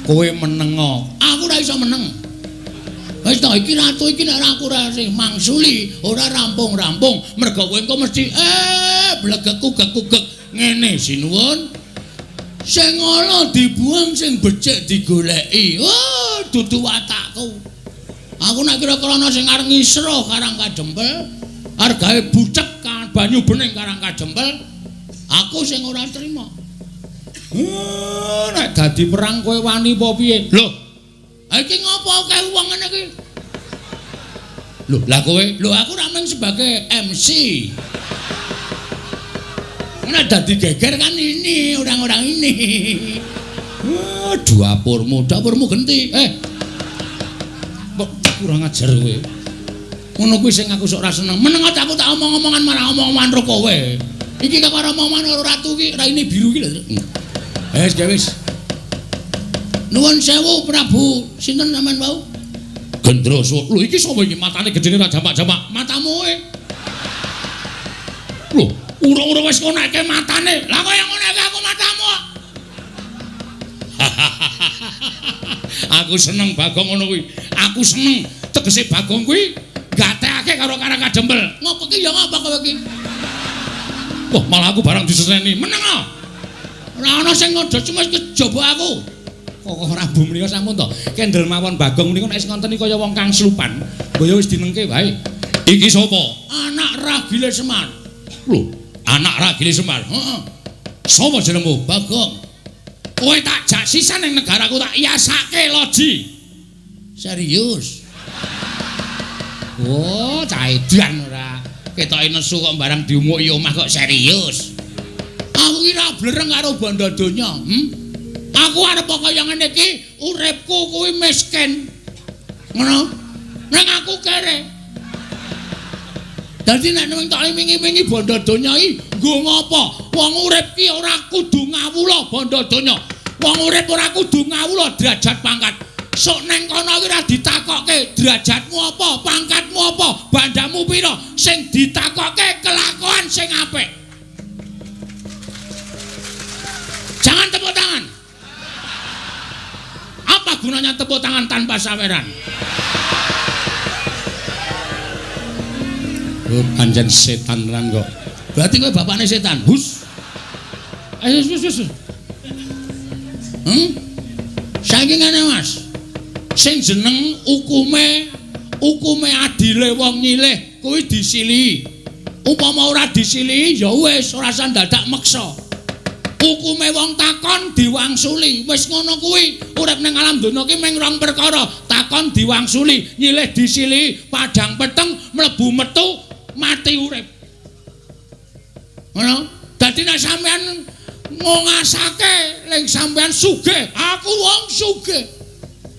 A: Kowe menengo, aku ora iso meneng. Wis to iki ratu iki nek aku ora sing mangsuli, ora rampung-rampung, mergo kowe engko mesti blegeku gekugek ngene sinuwun. Sing ala dibuang, sing becik digoleki. Oh, dudu watakku. Aku nek kira-kira ana sing arep ngisruh Karang Kadempel, argae bucek banyu bening Karang Kadempel, aku sing ora trima. Nek dadi perang kowe wani apa piye? Lho, iki ngopo akeh wong ngene iki? Lho, lah kowe? Lho, aku ra mung sebagai MC. Nek dadi geger kan ini orang-orang ini. Dapurmu, dapurmu genti. Kok kurang ajar kowe. Ngono kuwi sing aku sok ora seneng. Meneng aja aku tak omong-omongan marang omong-omongan ro kowe. Iki kok ora omongan karo ratu iki, raine biru iki lho. Wis, wis. Nuwun sewu Prabu, sinten sampean wau? Gendroso. Lho iki sapa iki matane gedene ra jamak-jamak? Matamu e. Lho, urung-urung wis ngonekke matane. Lah kaya ngonekke aku matamu. Aku seneng Bagong ngono kuwi. Aku seneng tegese Bagong kuwi gatekake karo Karang Kadempel. Ngopo ki ya ngapa kowe iki? Wah, malah aku barang diseseni. Meneng ah. Ora ana sing ngodo cuma kejaba aku. Kok Prabu menika sampun to. Kendel mawon Bagong menika nek wis ngonten iki kaya wong kang slupan. Mbaya wis dinengke wae. Iki sapa? Anak Ragile Semar. Lho, anak Ragile Semar. Heeh. Sapa jenengmu? Bagong. Kowe tak jak sisan ning negaraku tak yasake loji. Serius? Oh, cah edan ora. Ketoke nesu kok barang diumuki omah kok serius. Aku ki ra blereng karo bondo donya, Aku arep kaya ngene iki, uripku kuwi miskin. Ngono? Ning aku kere. Dadi nek ning tok wingi-wingi bondo donya iki nggo ngopo? Wong urip ki ora kudu ngawula bondo donya. Wong urip ora kudu ngawula derajat pangkat. Sok neng kono iki ora ditakokke derajatmu apa, pangkatmu apa, bandamu pira, sing ditakokke kelakuan sing apik. Jangan tepuk tangan. Apa gunanya tepuk tangan tanpa saweran? Oh, pancen setan tenan kok. Berarti kowe bapakne setan. Hus. Ayo wis wis. Saiki ngene, Mas. Sing jeneng hukume adile wong nyilih kuwi disilihi. Upama ora disilihi ya wis ora usah dadak meksa. Hukume wong takon diwangsuli. Wis ngono kuwi. Urip ning alam donya ki mung rong perkara, takon diwangsuli, nyilih disilihi, padhang peteng mlebu metu mati urip. Ngono. Dadi nek sampean ngongasake ling sampean sugih, aku wong sugih.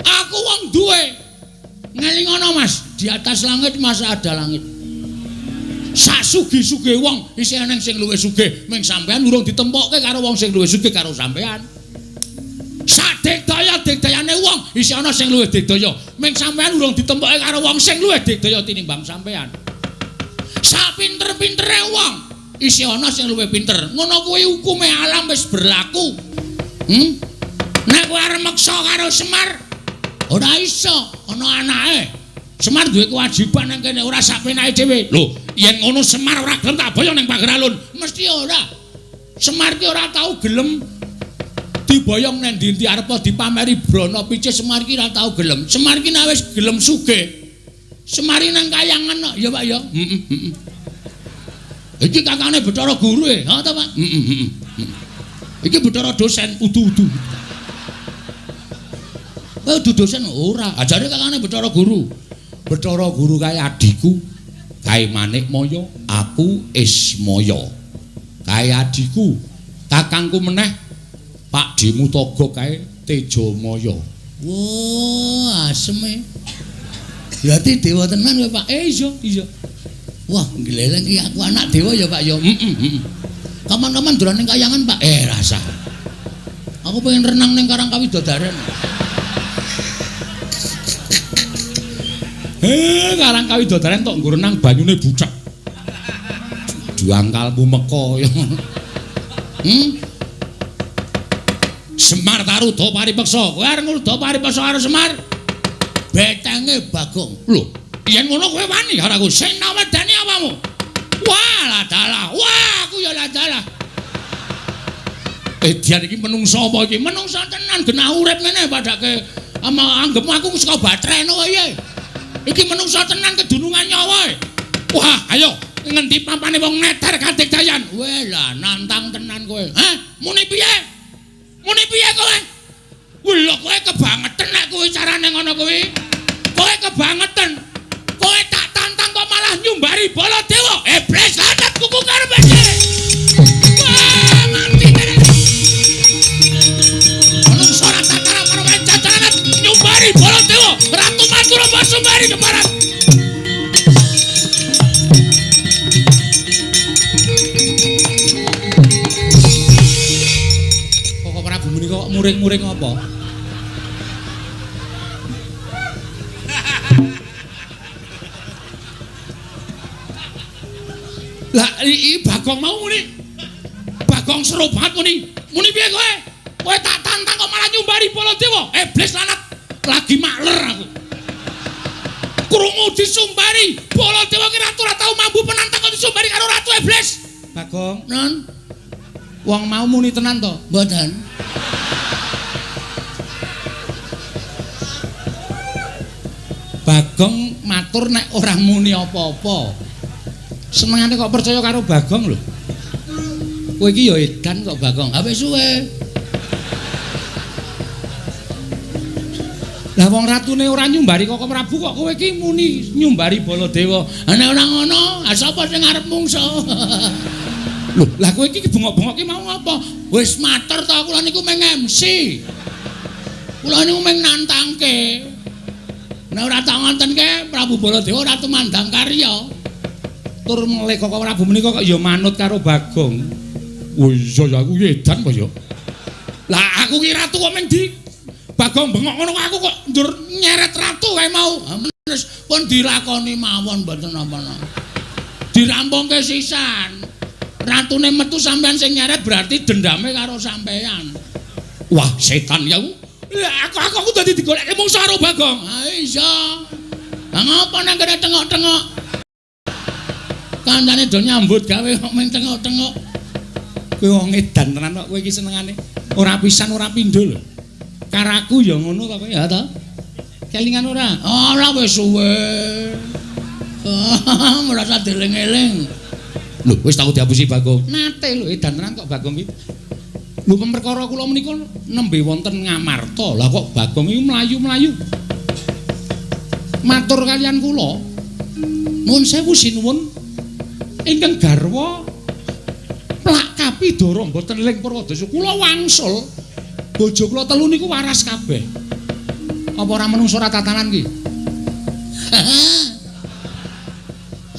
A: Aku wong duwe. Ngelingono Mas, di atas langit masa ada langit. Sak sugih-sugih wong isih eneng sing luwih sugih, ming sampean urung ditempokke karo wong sing luwih sugih karo sampean. Sak digdaya-digdayane wong isih ana sing luwih digdaya, ming sampean urung ditempokke karo wong sing luwih digdaya tinimbang sampean. Sak pinter-pintere wong isih ana sing luwih pinter. Ngono kuwi hukume alam wis berlaku. Nek kowe arep meksa karo Semar ora iso, ana anake. Semar duwe kewajiban nang kene ora sak penake dhewe. Lho, yen ngono Semar ora gelem tak boyong ning pager alun. Mesti ora. Semar ki ora tau gelem diboyong nang ndi-ndi arep dipameri brana picis Semar ki ora tau gelem. Semar ki nek wis gelem sugih. Semar nang kayangan kok ya Pak ya. Heeh, heeh. Iki kakane Bathara Guru e, ha ta Pak? Heeh, heeh. Iki Bathara dosen udu-udu. Kowe udu dosen ora? Ajare kakane Bathara Guru. Bathara Guru kae adhiku, kae Manikmaya, aku Ismaya. Kae adhiku, kakangku meneh Pak Dimutaga kae Tejamaya. Wah, aseme. Berarti dewa tenan kowe, Pak. Iya, iya. Wah, ngleleng iki aku anak dewa ya, Pak ya. Heeh, heeh. Kapan-kapan dolan ning kayangan, Pak. Rasa. Aku pengen renang ning Karang Kawidodaren. Karang Kawidodaren tok nggo renang banyune bucek. Duangkalmu meka ya. Semar taruda paripeksa. Kowe arep ngruda paripeksa karo Semar? Betenge Bagong. Lho, yen ngono kowe wani karo aku. Sing nawedani apamu? Wah, lah dalah. Wah, aku ya lah dalah. Edian iki menungso apa iki? Menungso tenan genah urip ngene padake ama anggepmu aku saka batreno wae. Iki menungso tenan kedunungan nyawa. Wah, ayo ngendi pampane wong neter kadigdayan. Weh lah nantang tenan kowe. Hah? Muni piye? Muni piye kowe? Lho kowe kebangetan nek kuwi carane ngono kuwi. Kowe kebangetan. Kowe tak tantang kok malah nyumbari Baladewa. Iblis lanat kuku karepe dhewe. Wah, mati tenan. Menungso ora tataran karo cacaran nyumbari Baladewa. Ratu Madura Basumbari keparat. Kok Prabu menika kok muring-muring apa? Lah iki Bagong mau muni. Bagong seru banget muni. Muni piye kowe? Kowe tak tantang kok malah nyumbari Baladewa. Iblis lanat lagi makler aku. Krungu disumbari Baladewa ki ratu ora tau mambu penantang kok disumbari karo ratu iblis. Bagong, non. Wong mau muni tenan to? Mboten. Bagong matur nek ora muni apa-apa. Senengane kok percaya karo Bagong lho. Kowe iki ya edan kok Bagong. Ha wis suwe. Lah wong ratune ora nyumbari Koko Prabu kok kowe iki muni nyumbari Baladewa. Ha nek ora ngono, ha sapa sing arep mungso? Lho, lah kowe iki bengok-bengok ki mau ngapa? Wis matur ta kula niku mung MC. Kula niku mung nantangke. Nek ora tak ngontenke Prabu Baladewa ora tumandang karya. Tur melih Koko Prabu menika kok ya manut karo Bagong. Oh iya ya aku edan kok ya. Lah aku ki ratu kok mung di Bagong bengok ngono aku kok ndur nyeret ratu kae mau. Wis pun dilakoni mawon mboten napa-napa. Dirampungke sisan. Ratune metu sampean sing nyeret berarti dendame karo sampean. Wah, setan ya aku. Lah aku dadi digoleki mungsuh karo Bagong. Ha iya. Lah ngopo nang kene tengok-tengok? Kancane do nyambut gawe kok mung tengok-tengok. Kowe wong edan tenan kok kowe iki senengane. Ora pisan ora pindho lho. Karaku ya ngono ta kowe ya ta? Kelingan ora? Ora wis suwe. Merasa dieling-eling. Lho, wis tau diapusi Bagong. Nate lho edan tenan kok Bagong iki. Lho perkara kula menika nembe wonten Ngamarta. Lah kok Bagong iki mlayu-mlayu. Matur kalian kula. Nuwun sewu sinuwun ingkang garwa plak kapidara mboten ling Purwadasa. Kula wangsul. Bojo kula telu niku waras kabeh. Apa ora menungso ora tatanan ki?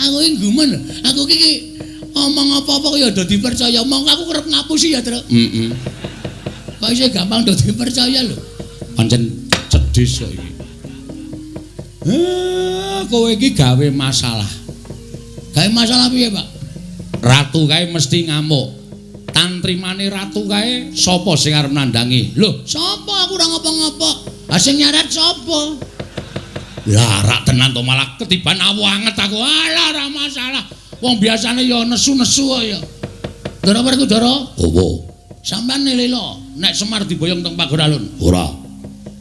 C: Aku iki gumun. Aku iki omong apa-apa ya do dipercaya. Mongko aku kerep ngapusi ya, Truk.
A: Heeh.
C: Kok isih gampang do dipercaya lho.
A: Pancen cedhis kok iki. Kowe iki gawe masalah.
C: Gawe masalah piye, Pak?
A: Ratu kae mesti ngamuk. Tantrimane ratu kae sapa sing arep nandhangi?
C: Lho, sapa aku ora ngapa-ngapa. Lah sing nyaret sapa?
A: Lah rak tenan to malah ketiban awu anget aku.
C: Alah ora masalah. Wong biasane ya nesu-nesu kok ya. Ndara Werkudara?
A: Opo?
C: Sampeyan lila nek Semar diboyong teng Pager Alun.
A: Ora.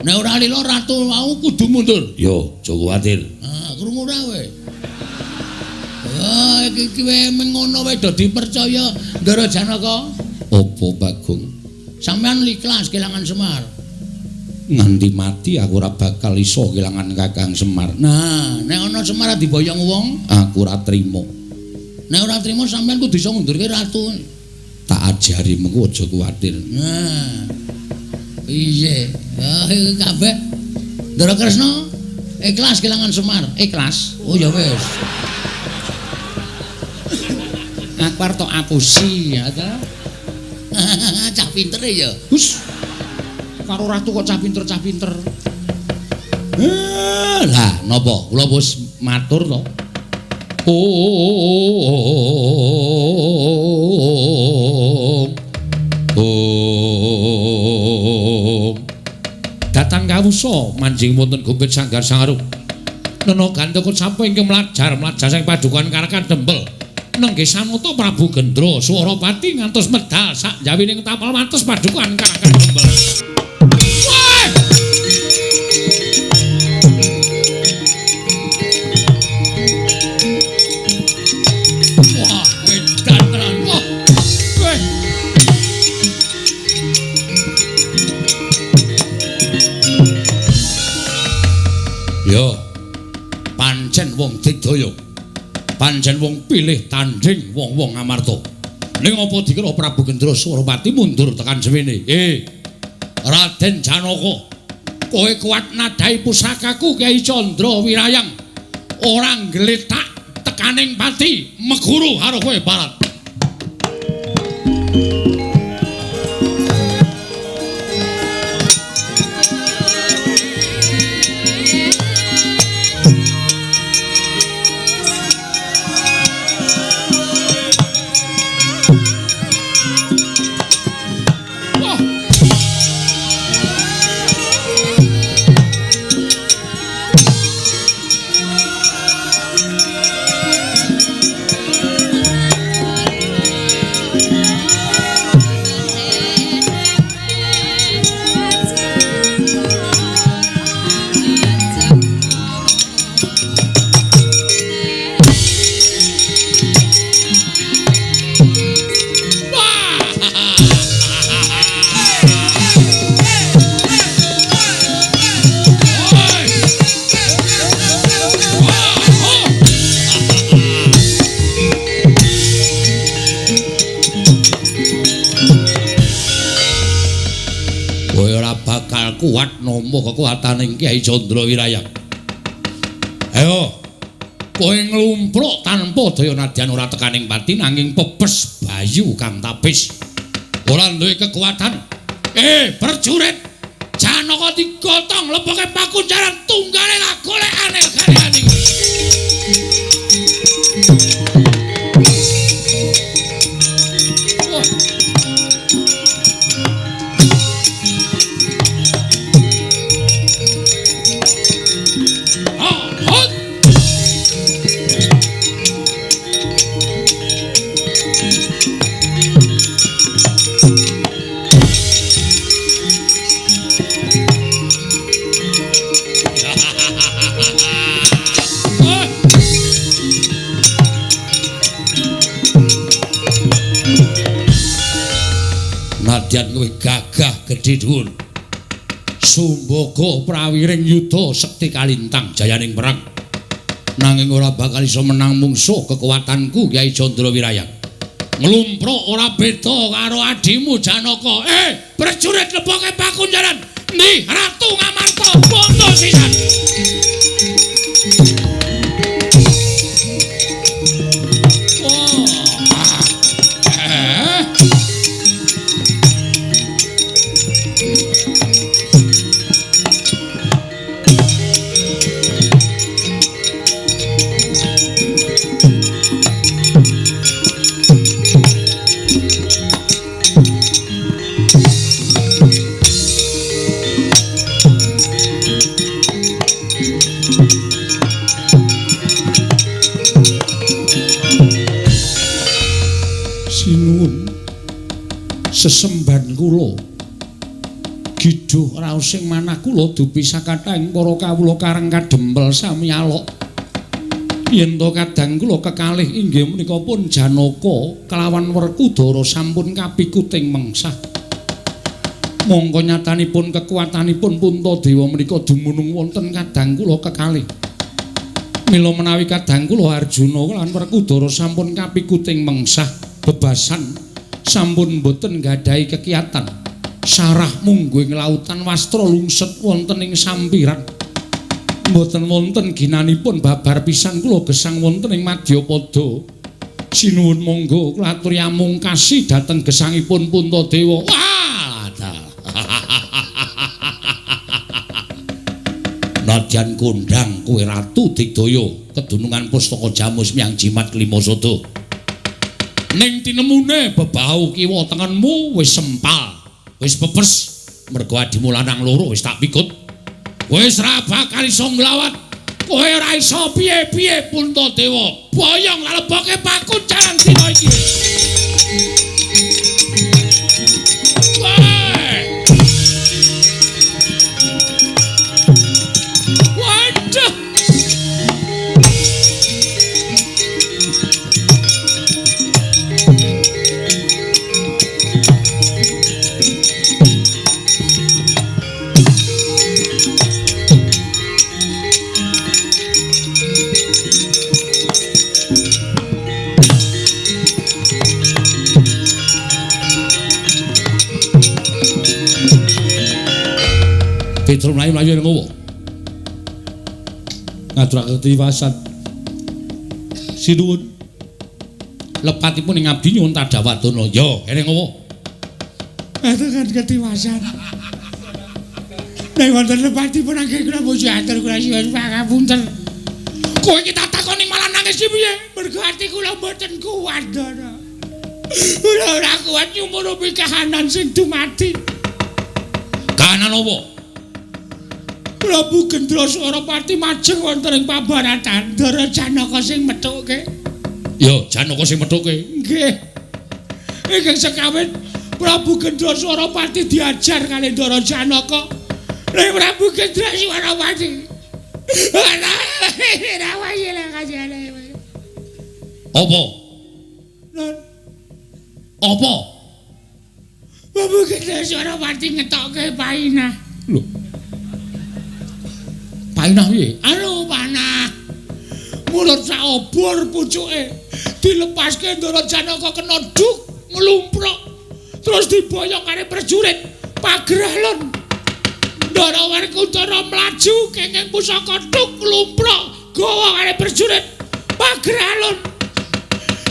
C: Nek ora lila ratu wau kudu mundur.
A: Yo, aja kuwatir.
C: Ah, krungu ora kowe? Ah, iki wae mengono wae do dipercaya Ndara Janaka.
A: Apa Bagong?
C: Sampeyan ikhlas kelangan Semar.
A: Nganti mati aku ora bakal iso kelangan Kakang Semar.
C: Nah, nek ana Semar diboyong wong,
A: aku ora trima.
C: Nek ora trima sampeyan kudu iso ngundurke ratu.
A: Tak ajari mengko aja kuwatir.
C: Nah. Piye? Ah, iki kabeh. Ndara Kresna ikhlas kelangan Semar.
A: Ikhlas.
C: Oh ya wis.
A: Aku arep tok apusi ya ta.
C: Cah pinter ya.
A: Hus. Karo ratu kok cah pinter-cah pinter. Lah napa? Kula wis matur to. Om. Om. Datang kawusa manjing wonten gumpit sanggar sangarup. Nena gantaka sapa ingkang mlajar-mlajar saking padukuhan Karakan Dempel. Nenggih samata Prabu Gendra Swarapati ngantos medal sak jawining tapal mantos padukuhan Karakan Dempel.
C: Wah, edan tenan. Wah. Weh.
A: Yo. Pancen wong digdaya. Pancen wong pilih tanding wong-wong Amarta. Ning apa dikira Prabu Gendra Swarapati mundur tekan semene? Raden Janaka, kowe kuat nadhahi pusakaku Kyai Candra Wirayang. Ora nggletak tekaning pati, meguru karo kowe barat. Kuat nampa kekuatane Kyai Candra Wirayang. Ayo, kowe nglumpruk tanpa daya nadyan ora tekaning pati nanging pepes bayu kang tapis. Ora duwe kekuatan. Prajurit, Janaka digotong leboke pakunjaran tunggale kagolekane gandane. Nadyan kowe gagah gedhe dhuwur. Sumbaga prawiring yuda sekti kalintang jayaning perang. Nanging ora bakal iso menang mungsuh kekuatanku Kyai Candra Wirayang. Nglumpruk ora beda karo adimu Janaka. Prajurit leboke pakunjaran. Ndi Ratu Ngamarta bondo sisan. Sesemban kula giduh raos sing manah kula dupi sakathahing para kawula kareng kadempel sami alok. Yen to kadang kula kekalih inggih menika pun Janaka kelawan Werkudara sampun kapikuting mengsah. Mongko nyatanipun kekuatanipun Puntadewa menika dumunung wonten kadang kula kekalih. Mila menawi kadang kula Arjuna lan Werkudara sampun kapikuting mengsah bebasan sampun boten nggadahi kekiatan. Sarah mungguh ing lautan wastra lungset wonten ing sampiran. Mboten wonten ginanipun babar pisan kula gesang wonten ing madyapada. Sinuwun monggo kula aturi amungkasi dhateng gesangipun Puntadewa. Wah, nadyan kondhang kowe Ratu Digdaya kedunungan pustaka Jamus Miang Jimat Kelima Sada. Ning tinemune bebau kiwa tengenmu wis sempal, wis pepes mergo adimu lanang loro wis tak pikut. Wis ra bakal iso nglawat. Kowe ora iso piye-piye Puntadewa. Boyong leboke pakunjaran dina iki. Waduh. Petro mlayu-mlayu ning ngowo. Ngaturake tiwasan. Sinuwun. Lepatipun ing abdi nyuwun tadhawadana. Ya, kene ngowo.
B: Ngaturaken ketiwasan. Nek wonten lepatipun anggen kula muji atur kula nyuwun pangapunten.
A: Kowe iki tak takoni malah nangis iki piye?
B: Mergo ati kula mboten kuat, Ndara. Kula ora kuat nyumurupi kahanan sing dumadi.
A: Kahanan apa?
B: Prabu Gendra Swarapati majeng wonten ing pabaratan. Ndara Janaka sing methukke.
A: Ya, Janaka sing methukke.
B: Nggih. Ingkang sekawin Prabu Gendra Swarapati diajar kali Ndara Janaka. Ning Prabu Gendra Swarapati.
A: Apa? Apa?
B: Prabu Gendra Swarapati ngetokke painah.
A: Lho. Painah piye?
B: Anu panah. Mulut sak obor pucuke dilepaske Ndara Janaka kena duk nglumpruk. Terus diboyong karo prajurit Pageralon. Ndara Werkudara mlaju kenging pusaka duk nglumpruk gawa karo prajurit Pageralon.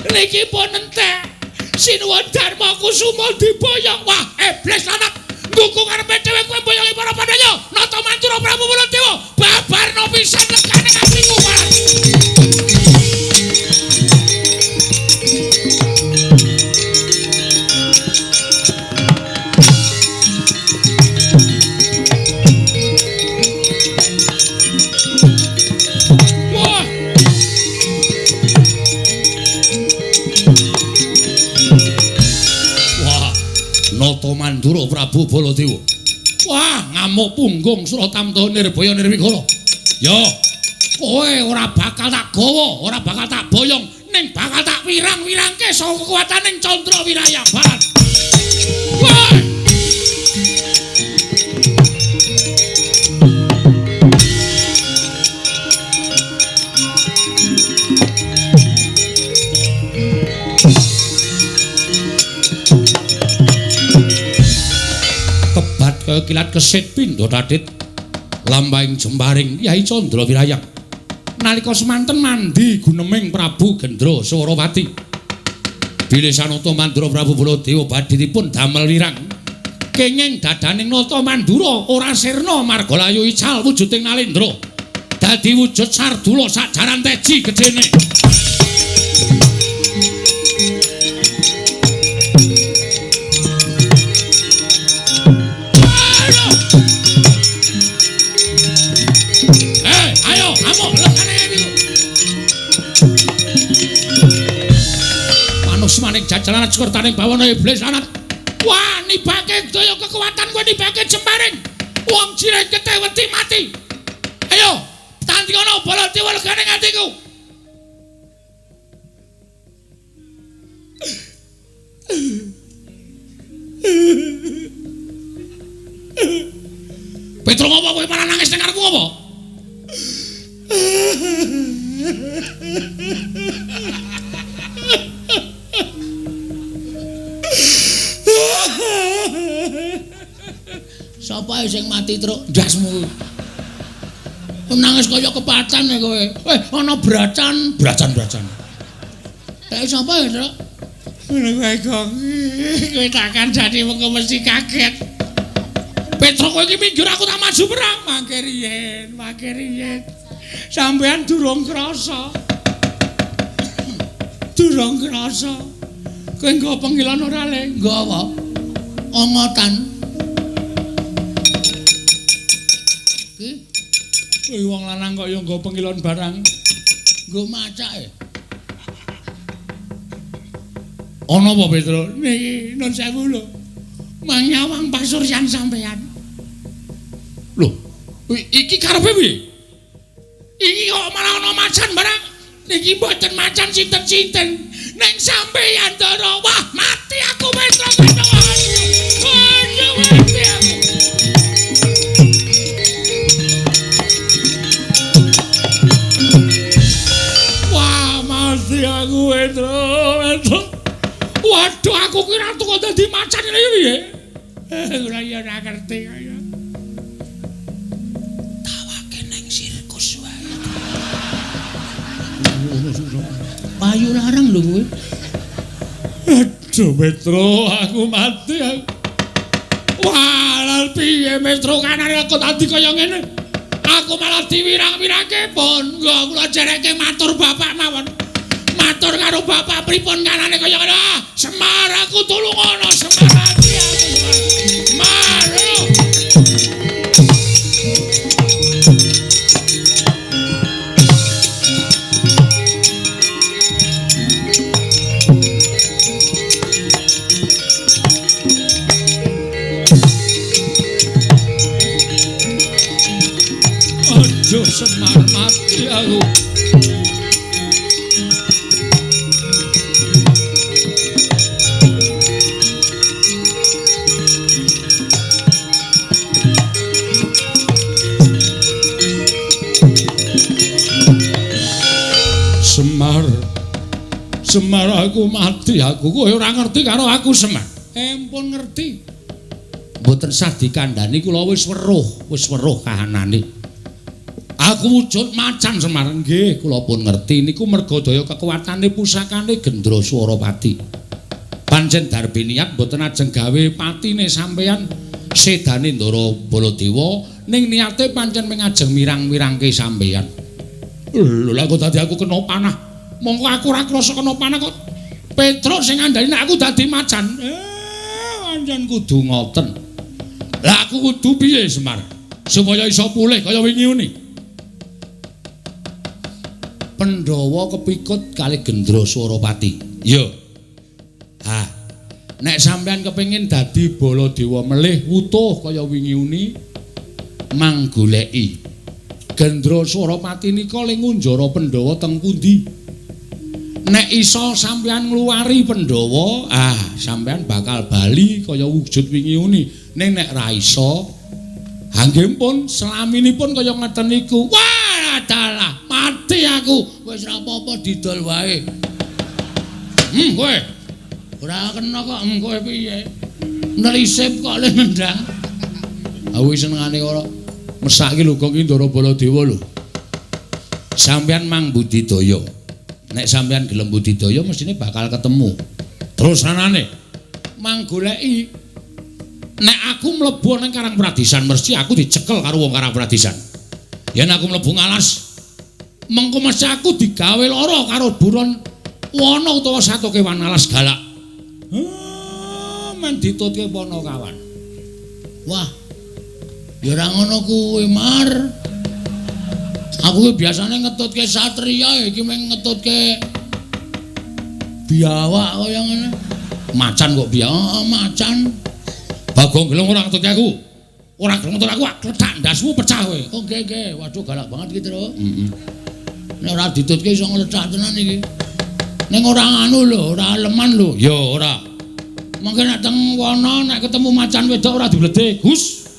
B: Niki pun entek. Sinuwun Darma Kusuma diboyong.
A: Wah, iblis lanang. Ndukung karepe dhewe kowe boyongi para Pandhawa. Nata Mantura Prabu Baladewa babarno pisan legane atiku. Wah. Wah, Nata Mandura Prabu Baladewa. Wah, ngamuk punggung Suratamta Nirbaya Nirwikara. Ya, kowe ora bakal tak gawa, ora bakal tak boyong, ning bakal tak wirang-wirangke saka kekuwataning Candra Wiraya Barat. Wah! Kebat kaya kilat kesit pindha tadit lampahing jembaring Kyai Candra Wirayang. Nalika semanten mandi guneming Prabu Gendra Swarawati. Bilih sanata Mandura Prabu Baladewa badhe dipun damel wirang. Kenging dadaning Nata Mandura ora sirna marga layu ical wujuding Nalendra. Dadi wujud sardula sajaran teji gedene. Ayo, amuk lekane niku. Manus maning jajalan sekertaning bawana iblis lanat.
B: Wah, nibake daya kekuatan kowe nibake jembaring. Wong jiren keteh wedi mati. Ayo, tandingono Baladewa legane atiku. Petro ngopo kowe malah nangis nang ngarepku ngopo?
C: Sapa sing mati, Truk?
B: Ndasmu.
C: Nangis kaya kepacan ya kowe. Ana bracan,
B: bracan-bracan.
C: Kae sapa ya, Truk?
B: Ngono kowe kok. Kowe tak kandhani mengko mesti kaget. Petro kowe iki minggir aku tak maju perang. Mangke riyen, mangke riyen. Sampeyan durung krasa. Durung krasa. Kowe nggo pengilon ora le?
C: Nggo apa? Ongotan. Ki
B: kowe wong lanang kok ya nggo pengilon barang.
C: Nggo macake.
B: Ana apa Petro? Niki nun sewu lho. Manyawang pasuryan sampeyan. Lho, iki karepe piye? Iki kok malah ana macan barang. Niki mboten macan sinten-sinten. Ning sampeyan Ndara. Wah, mati aku Petro Petro. Aduh, mati aku. Wah, mati aku Petro, Petro. Waduh, aku kira kok dadi macan ngene iki piye? Ora ya ora ngerti kaya.
C: Tawake nang sirkus wae. Payu larang lho kowe.
B: Aduh, Petro, aku mati aku. Wah, lha piye Petro kanane aku dadi kaya ngene? Aku malah diwirang-wirangke pun. Nggo kula jereke matur bapak mawon. Matur karo bapak pripun kanane kaya ngene. Semar aku tulungono, Semar ati aku. Semar. Aduh, Semar mati aku. Semar, Semar aku mati aku. Kowe ora ngerti karo aku Semar. Empun ngerti. Mboten sah dikandhani kula wis weruh kahanane. Aku wujud macan Semar. Nggih, kula pun ngerti niku merga daya kekuatane pusakane Gendra Swarapati. Pancen darbi niat mboten ajeng gawe patine sampeyan sedane Ndara Baladewa ning niate pancen mung ajeng mirang-mirangke sampeyan. Lho lha kok dadi aku kena panah. Mongko aku ora krasa kena panah kok. Petruk sing ngandhani nek aku dadi macan. Pancen kudu ngoten. Lah aku kudu piye Semar? Supaya iso pulih kaya wingi uni. Pandhawa kepikut kali Gendra Swarapati. Iya. Ha. Nek sampeyan kepengin dadi Baladewa melih wutuh kaya wingi uni, manggoleki Gendra Swarapati nika le ngunjara Pandhawa teng pundi? Nek iso sampeyan ngluwari Pandhawa, ah sampeyan bakal bali kaya wujud wingi uni. Ning nek ra iso, nggih pun selaminipun kaya ngeten niku. Wah, dalah, mati aku.
C: Wis ra apa-apa didol wae.
B: Kowe. Ora kena kok, kowe piye?
C: Nelisip kok le nendang.
A: Aku senengane ora mesake lho kok iki Ndara Baladewa lho. Sampeyan mang budidaya. Nek sampeyan gelem budidaya mestine bakal ketemu. Terus anane mang goleki. Nek aku mlebu nang Karang Pradisan mesti aku dicekel karo wong Karang Pradisan. Yen aku mlebu ngalas mengko mesti aku digawe lara karo buron wana utawa satu kewan alas galak. Men ditutke pana kawan.
C: Wah. Ya ora ngono kuwi, Mar. Aku ki biasane ngetutke satriya, iki mung ngetutke biawak kaya ngene.
B: Macan kok piye? Oh, macan.
A: Bagong Gelung ora ngetutke aku. Ora gelem ngetut aku, kletak ndasmu pecah kowe.
C: Oh nggih nggih. Waduh galak banget iki, Tru.
A: Heeh.
C: Nek ora ditutke iso nglecak tenan iki. Ning ora anu lho, ora leman lho.
A: Ya ora.
C: Mangke nek teng wana nek ketemu macan wedok ora dibledhe, Gus.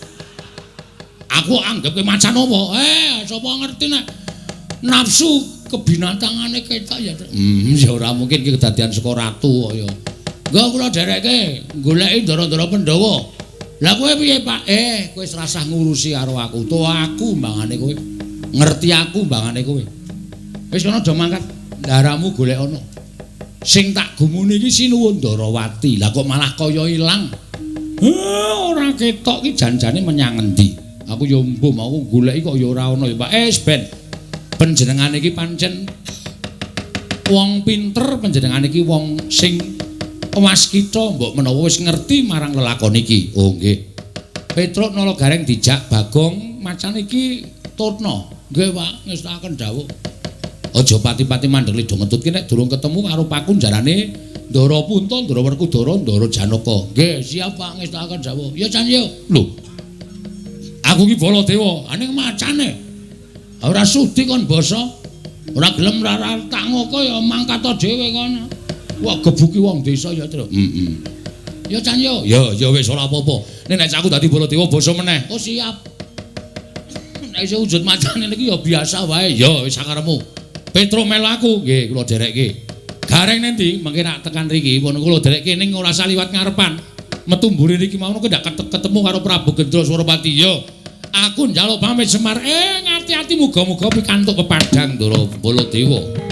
A: Aku anggap kowe macan apa?
C: Sapa ngerti nek nafsu kebinatangane ketok ya.
A: Ya ora mungkin iki kedadian saka ratu kaya.
C: Nggih kula dherekke goleki ndara-ndara Pandhawa. Lah kowe piye, Pak?
A: Kowe wis rasah ngurusi karo aku. To aku mbangane kowe. Ngerti aku mbangane kowe. Wis kono aja mangkat. Ndaramu golek ana. Sing tak gumuni iki Sinuwun Ndarawati. Lah kok malah kaya ilang. Ora ketok iki janjane menyang endi? Aku ya mbuh mau goleki kok ya ora ana ya, Pak. Ben. Panjenengane iki pancen wong pinter, panjenengane iki wong sing waskita, mbok menawa wis ngerti marang lelakon iki. Oh nggih. Petruk Nala Gareng dijak Bagong macan iki tutna.
C: Nggih, Pak, ngestakaken dawuh.
A: Aja pati-pati mandeg lido ngetutke nek durung ketemu karo pakunjarane Ndara Punta, Ndara Werkudara, Ndara Janaka.
C: Nggih, siap Pak, ngestakaken dawuh. Ya Chan yo.
A: Lho. Aku ki Baladewa,
C: aning macane. Ora sudi kon basa. Ora gelem ora tak ngoko ya mangkat dhewe kono. Wah gebuki wong desa ya, Tru.
A: Heeh.
C: Ya Chan yo.
A: Ya ya wis ora apa-apa. Nek nek aku dadi Baladewa basa meneh.
C: Oh siap. Nek iso wujud macane niki ya biasa wae.
A: Ya wis sakarepmu. Petro melu aku, nggih kula dherekke. Gareng nendi? Mengke nak tekan riki pun kula dherekke ning ora usah liwat ngarepan. Metu mburi riki mau ndak ketemu karo Prabu Gendra Surapati. Ya. Aku njaluk pamit Semar. Ngati-ati muga-muga pikantuk pepadang Ndara Baladewa.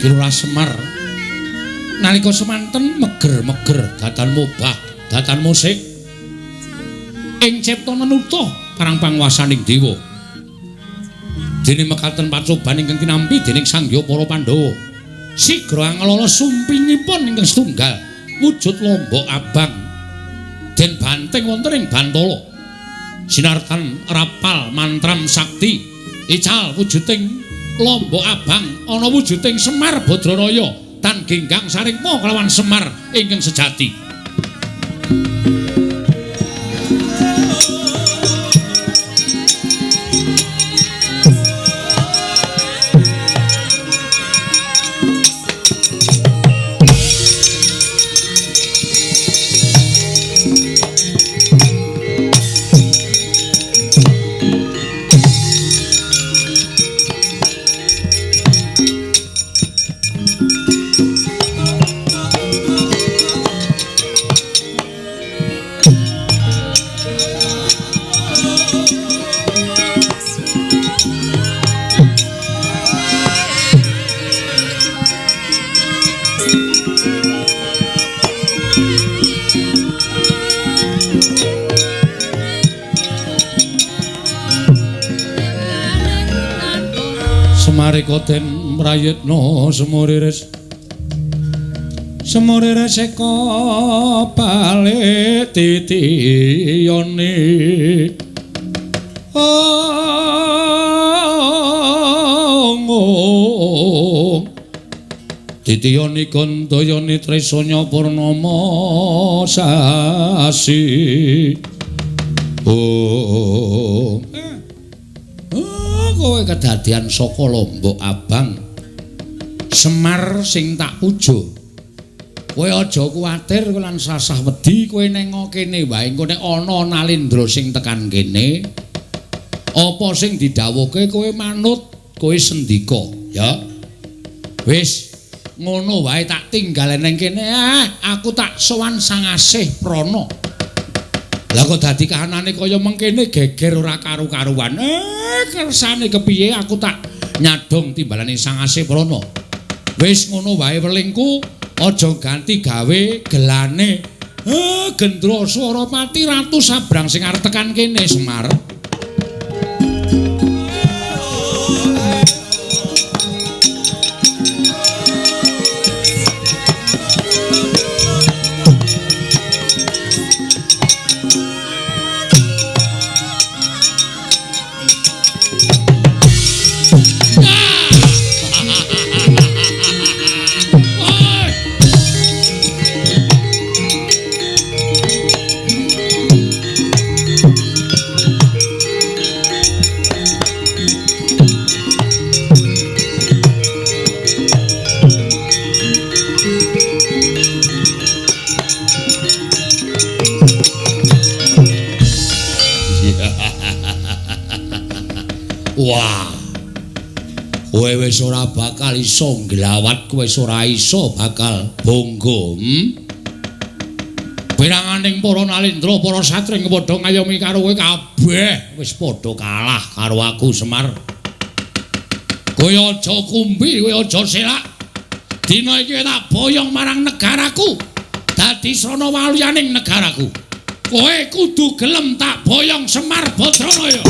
A: Lurah Semar nalika semanten meger-meger datan mubah datan musik ing cipta menutuh parang panguwasaning dewa dene mekaten pacoban ingkang tinampi dening Sang Hyang para Pandhawa sigra anglala sumpingipun ingkang setunggal wujud lombok abang den banting wonten ing bantala sinartan rapal mantram sakti ical wujuding lombok abang ana wujuding Semar Badranaya tan genggang sarikma kelawan Semar ingkang sejati. Semarika den prayitna semuriris semuriris eka balik titiyane ong titiyane kandayane tresanya purnama sasi. Oh, kowe kedadian saka lombok abang Semar sing tak puja. Kowe aja kuwatir lan sasah wedi, kowe neng kene wae engko nek ana Nalendra sing tekan kene apa sing didhawuhke kowe manut, kowe sendika ya. Wis ngono wae tak tinggal neng kene. Aku tak sowan Sang Asih Prana. Lah kok dadi kahanane kaya mengkene geger ora karu-karuan. Kersane kepiye aku tak nyadong timbalane Sang Asih Prana. Wis ngono wae welingku,
B: Aja ganti gawe gelane. Gendra swara pati ratu sabrang sing arep tekan kene Semar. Wah. Kowe wis ora bakal iso nglawat, kowe wis ora iso bakal bangga. Piranganing para nalendra, para satring padha ngayomi karo kowe kabeh wis padha kalah karo aku Semar. Kowe aja kumbi, kowe aja selak. Dina iki tak boyong marang negaraku. Dadi srana waluyaning negaraku. Kowe kudu gelem tak boyong Semar Badranaya.